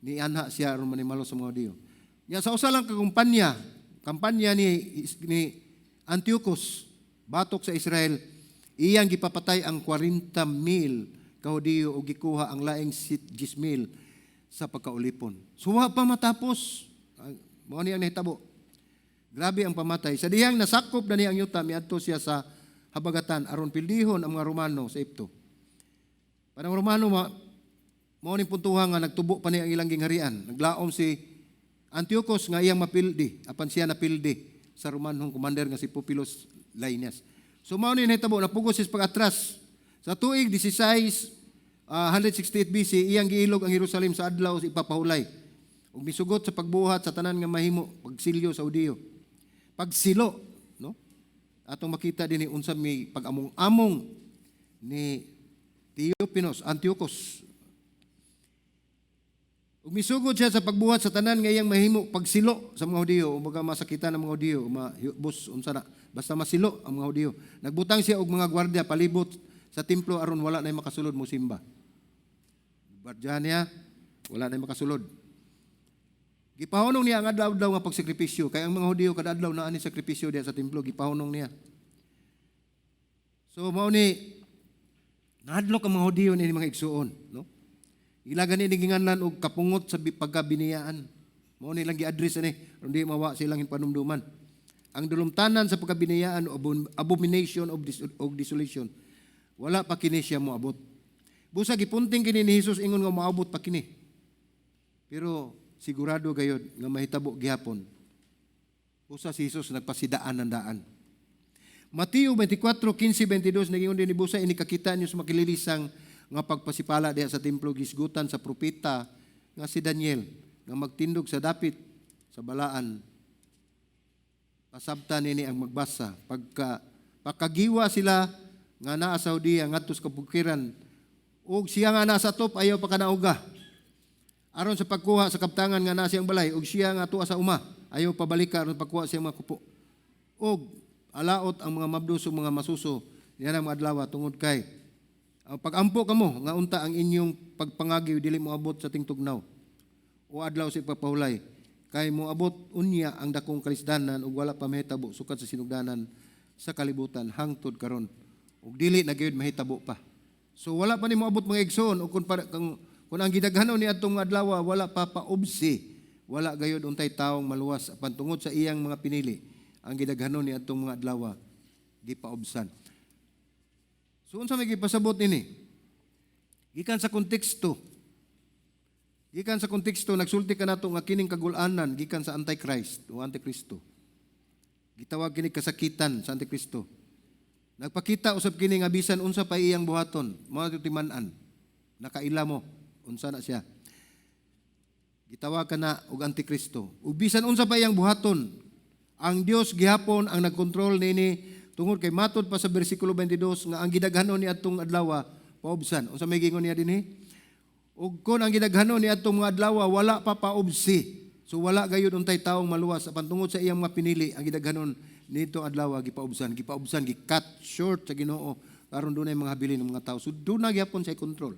Nianha siya aron manimalos sa mga Hudiyo. Nya sa usa lang ka kampanya ni Antiochus batok sa Israel, iyang gipapatay ang 40 mil ka Hudiyo ug gikuha ang laing 10 mil sa pagkaulipon. So wa pa matapos. Mao ni ang nahitabo. Grabe ang pamatay. Sa dihang nasakop na niya ang yuta, miadto siya sa habagatan aron pildihon ang mga Romano sa Epto. Parang Romano mao ning puntuhan nga nagtubo pa niya ang ilang gingharian. Naglaom si Antiochus nga iyang mapildi, apan siya napildi sa Romanhong commander nga si Popilus Laenas. So mao ni nahitabo, napugos siya pag-atras. Sa tuig 16, 168 BC, iyang giilog ang Jerusalem sa adlaw sa ipapahulay. Ug misugot sa pagbuhat sa tanan nga mahimo pagsilyo sa Hudiyo. Pagsilo, no? Atong makita dinhi unsa may pag-among-among ni Theophilos Antiochus. Ug misugod siya sa pagbuhat sa tanan nga iyang mahimo pagsilo sa mga Hudiyo, umaga masakitan ang mga Hudiyo, bus unsa na, basta masilo ang mga Hudiyo. Nagbutang siya og mga gwardiya palibot sa templo aron wala nay makasulod mo simba. Gwardiya niya, wala nay makasulod. Gipahunong niya ang adlaw-adlaw nga pagsakripisyo. Kay ang mga Hudiyo kada adlaw naa ni sakripisyo diha sa templo, gipahunong niya. So mao ni nahadlok ang mga Hudiyo ni mga igsuon, no? Ila gani ni ginganlan og kapungot sa pagkabiniyaan. Mao ni lang gi-address ani aron di mawa silang panumduman. Ang dulumtanan sa pagkabiniyaan o abomination of desolation, wala pa kini siya moabot. Busa gipunting kini ni Jesus ingon nga moabot pa kini. Pero sigurado gayod nga mahitabo gihapon. Busa si Jesus nagpasidaan ng daan. Mateo 24:15-22, nagingon din ni busa ini kakita niyo sa makililisang nga pagpasipala diha sa templo, gisgutan sa propeta nga si Daniel nga magtindog sa dapit sa balaan. Pasabta nini ang magbasa. Pagka pakagiwa sila nga naa sa Judea ngadto sa kabukiran ug siya nga naa sa top ayaw pa kanauga aron sa pagkuha sa kabtangan nga naa siyang balay, ug siya nga tuwa sa uma ayaw pabalika aron pagkuha siyang mga kupo. Ug alaot ang mga mabdos ug mga masuso niya mga adlaw, tungod kay ang pagampo kamo nga unta ang inyong pagpangagiw dili moabot sa tingtugnaw o adlaw sa ipapahulay, kay moabot unya ang dakong kalisdanan ug wala pa mahitabo sukad sa sinugdanan sa kalibutan hangtod karon, ug dili na gyud mahitabo pa. So wala pa ni moabot, mga igsoon, ug kung ang gidaghanon ni atong adlaw wala pa paubsi, wala gayud untay taong maluwas, apan tungod sa iyang mga pinili, ang gidaghanon ni atong mga adlaw gipaubsan. So unsa may gipasabot nini? Gikan sa konteksto, nagsulti kanato nga kining kagulanan gikan sa Antichrist o Antikristo. Gitawag kini kasakitan sa Antikristo. Nagpakita usab kini nga bisan unsa pa iyang buhaton, mao timan-an. Nakaila mo unsa na siya. Gitawag ka na og Antikristo. Ug bisan unsa pa iyang buhaton, ang Dios gihapon ang nagkontrol nini, tungod kay matod pa sa bersikulo 22 nga ang gidaghanon ni atong adlaw paubsan. Unsa may gingon niya dinhi? Ug kon ang gidaghanon ni atong mga adlaw wala pa paubsi. So wala gayud untay taong maluwas, apan tungod sa iyang mga pinili, ang gidaghanon nito adlaw gipaubsan, gipaubsan, gi-cut short sa Ginoo aron dunay mga habilin ng mga tao. So duna gyapon sa control.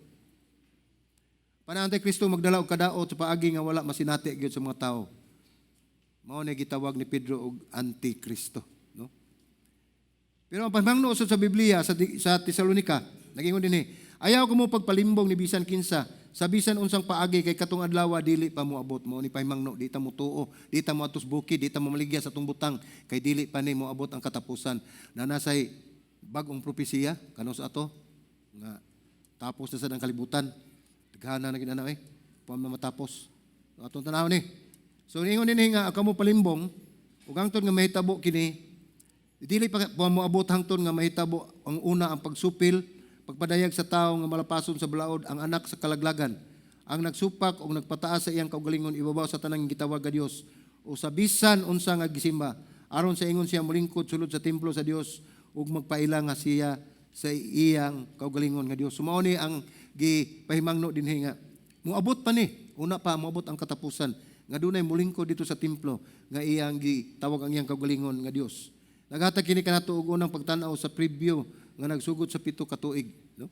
Pana Antikristo magdala og kadaot sa paagi nga wala masinati gyud sa mga tao. Mao ni gitawag ni Pedro og Antikristo, no? Pero ang pamangno usab sa Biblia sa Tesalonika, nagingon dinhi, "Ayaw kamo pagpalimbong ni bisan kinsa sa bisan unsang paagi, kay katong adlaw dili pa moabot." Mao ni pahimangno, di ta mo tuo, di ta mo atos bukid, di ta mo maligya sa atong butang kay dili pa ni moabot ang katapusan. Na nasay bag-ong propesiya kanus ato nga tapos na sad ang kalibutan. Daghana na gid ana eh. Pa matapos. Atong tanaw ni. So ningon dinhi nga kamo palimbong ug hangtod nga mahitabo kini, dili pa moabot hangtod nga mahitabo ang una, ang pagsupil, pagpadayag sa tawo nga malapason sa balaod, ang anak sa kalaglagan, ang nagsupak o nagpataas sa iyang kaugalingon ibabaw sa tanang gitawag nga Dios o sa bisan unsa nga gisimba, aron sa ingon siya molingkod sulod sa templo sa Dios ug magpaila nga siya sa iyang kaugalingon nga Dios. So mao ni ang gipahimangno dinhi nga moabot pa ni, una pa moabot ang katapusan nga dunay mulingkod dito sa templo nga iyang gitawag ang iyang kaugalingon nga Dios. Naghatag kini kanato og unang pagtan-aw sa preview nga nagsugod sa 7 ka tuig, no?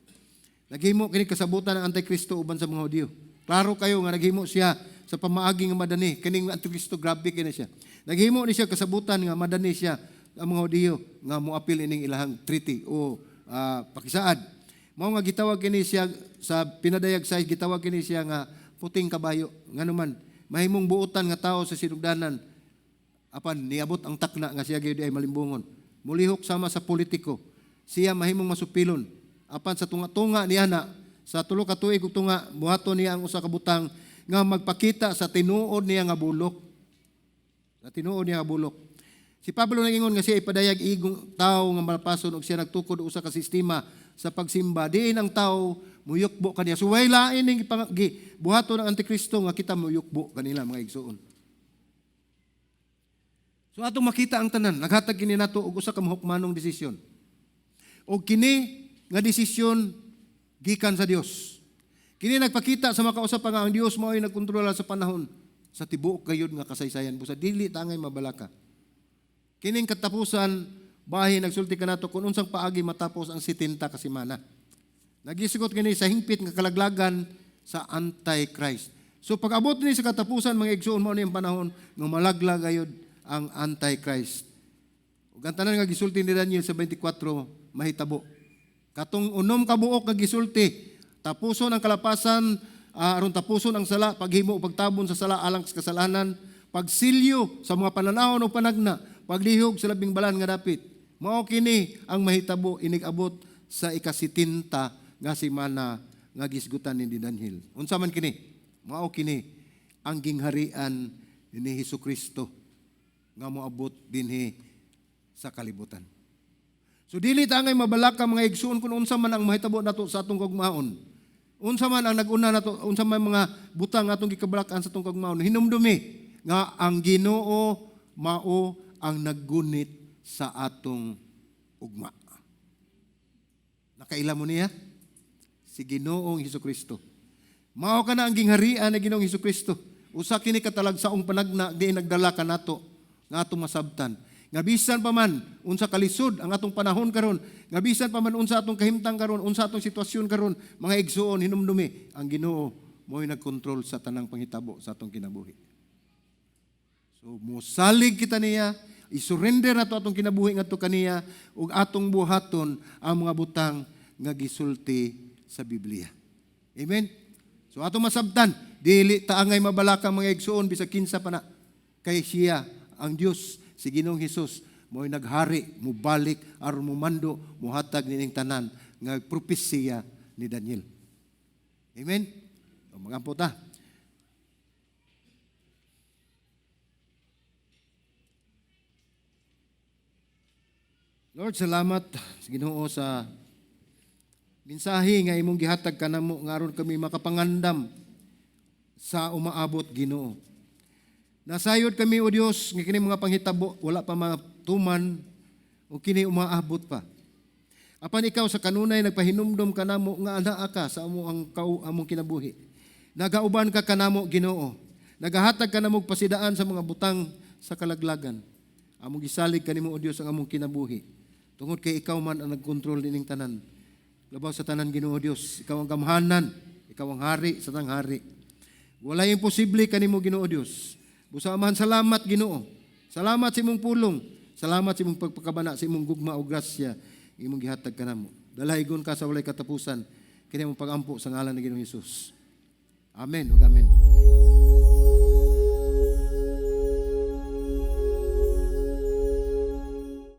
Naghimo kini kasabutan ang Antikristo uban sa mga Hudiyo. Klaro kayo nga naghimo siya sa pamaagi nga madani. Kining Antikristo, grabe kini siya. Naghimo ni siya kasabutan nga madani siya ang mga Hudiyo nga moapil ining ilahang treaty o pakisaad. Mao nga gitawag kini siya sa pinadayag sa gitawag kini siya nga puting kabayo. Nganuman mahimong buotan nga tao sa sinugdanan, apan niabot ang takna nga siya gyud ay malimbungon. Mulihok sama sa politiko. Siya mahimong masupilon. Apan sa tunga-tunga niya na sa 3 ka tuig ug tunga, buhaton niya ang usa ka butang nga magpakita sa tinuod niya nga bulok. Sa tinuod niya nga bulok. Si Pablo nagingon nga siya ipadayag igong tao nga malapason og siya nagtukod og usa ka sistema sa pagsimba. Diin ang tao muyukbo kaniya. So way lain ning buhaton ng Antikristo nga kita muyukbo kanila, mga igsuon. So atong makita ang tanan, naghatag kini nato og usa ka mahukmanong desisyon. Og kini nga desisyon gikan sa Dios. Kini nagpakita sa makausap nga ang Dios mao'y nagkontrola sa panahon sa tibuok gayud nga kasaysayan, busa dili tangay mabalaka. Kining katapusan, bahin nagsulti kanato kung unsang paagi matapos ang 70 ka semana. Nagisugot kini sa hingpit nga kalaglagan sa Antichrist. So pag-abot ni sa katapusan, mga igsuon, mao ni ang panahon nga malaglag gayud ang Antichrist. Ug ang tanan nga gisulti ni Daniel sa 24 mahitabo. Katong 6 ka buok nga gisulti, tapuson ang kalapasan, aron tapuson ang sala, paghimo o pagtabon sa sala alang sa kasalanan, pagsilyo sa mga pananahon o panagna, paglihog sa labing balaan nga dapit. Mao kini ang mahitabo inig-abot sa ika-70 nga semana nga gisgutan ni Daniel. Unsa man kini? Mao kini ang gingharian ni Hesukristo nga moabot dinhi sa kalibutan. So dili ta angay mabalaka, mga igsuon, kung unsa man ang mahitabo nato sa atong kaugmaon. Unsa man ang nag-una nato, unsa man mga butang atong gikabalakan sa atong kaugmaon, hinumdumi nga ang Ginoo mao ang naggunit sa atong ugma. Nakaila mo niya? Si Ginoong Hesukristo. Mao kana ang gingharian ni Ginoong Hesukristo. Usa kini katalagsaong panagna di nagdala kanato nga atong masabtan. Nga bisan pa man unsa kalisod ang atong panahon karon, nga bisan pa man unsa atong kahimtang karon, unsa atong sitwasyon karon, mga igsuon, hinumdumi ang Ginoo mo'y nagkontrol sa tanang panghitabo sa atong kinabuhi. So mosalig kita niya, i-surrender nato atong kinabuhi ngadto kaniya ug atong buhaton ang mga butang nga gisulti sa Biblia. Amen. So atong masabtan, dili ta angay mabalaka, mga igsuon, bisag kinsa pa na, kay siya ang Dios, si Ginoong Hesus mo'y naghari, mubalik aron mumando, muhatag nining tanan nga propesiya ni Daniel. Amen. O, magampo ta. Lord, salamat sa Ginoo sa mensahe nga imong gihatag kanamo nga aron kami makapangandam sa umaabot, Ginoo. Nasayod kami, O Dios, nga kini mga panghitabo wala pa matuman o kini umaabot pa. Apan ikaw sa kanunay nagpahinumdom kanamo nga anaa ka sa among kinabuhi. Nagauban ka kanamo, Ginoo. Nagahatag ka namo pasidaan sa mga butang sa kalaglagan. Among gisalig kanimo, O Dios, ang among kinabuhi. Tungod kay ikaw man ang nagkontrol nining tanan. Labaw sa tanan, Ginoo Dios, ikaw ang gamhanan, ikaw ang hari sa tanang hari. Walay imposible kanimo, Ginoo Dios. Busa Amahan, salamat, Ginoo. Salamat sa imong pulong. Salamat sa imong pagpakabana, sa imong gugma o grasya imong gihatag kanamo. Dalaygon ka sa walay katapusan. Kini among pagampo sa ngalan ni Ginoong Hesus. Amen ug amen.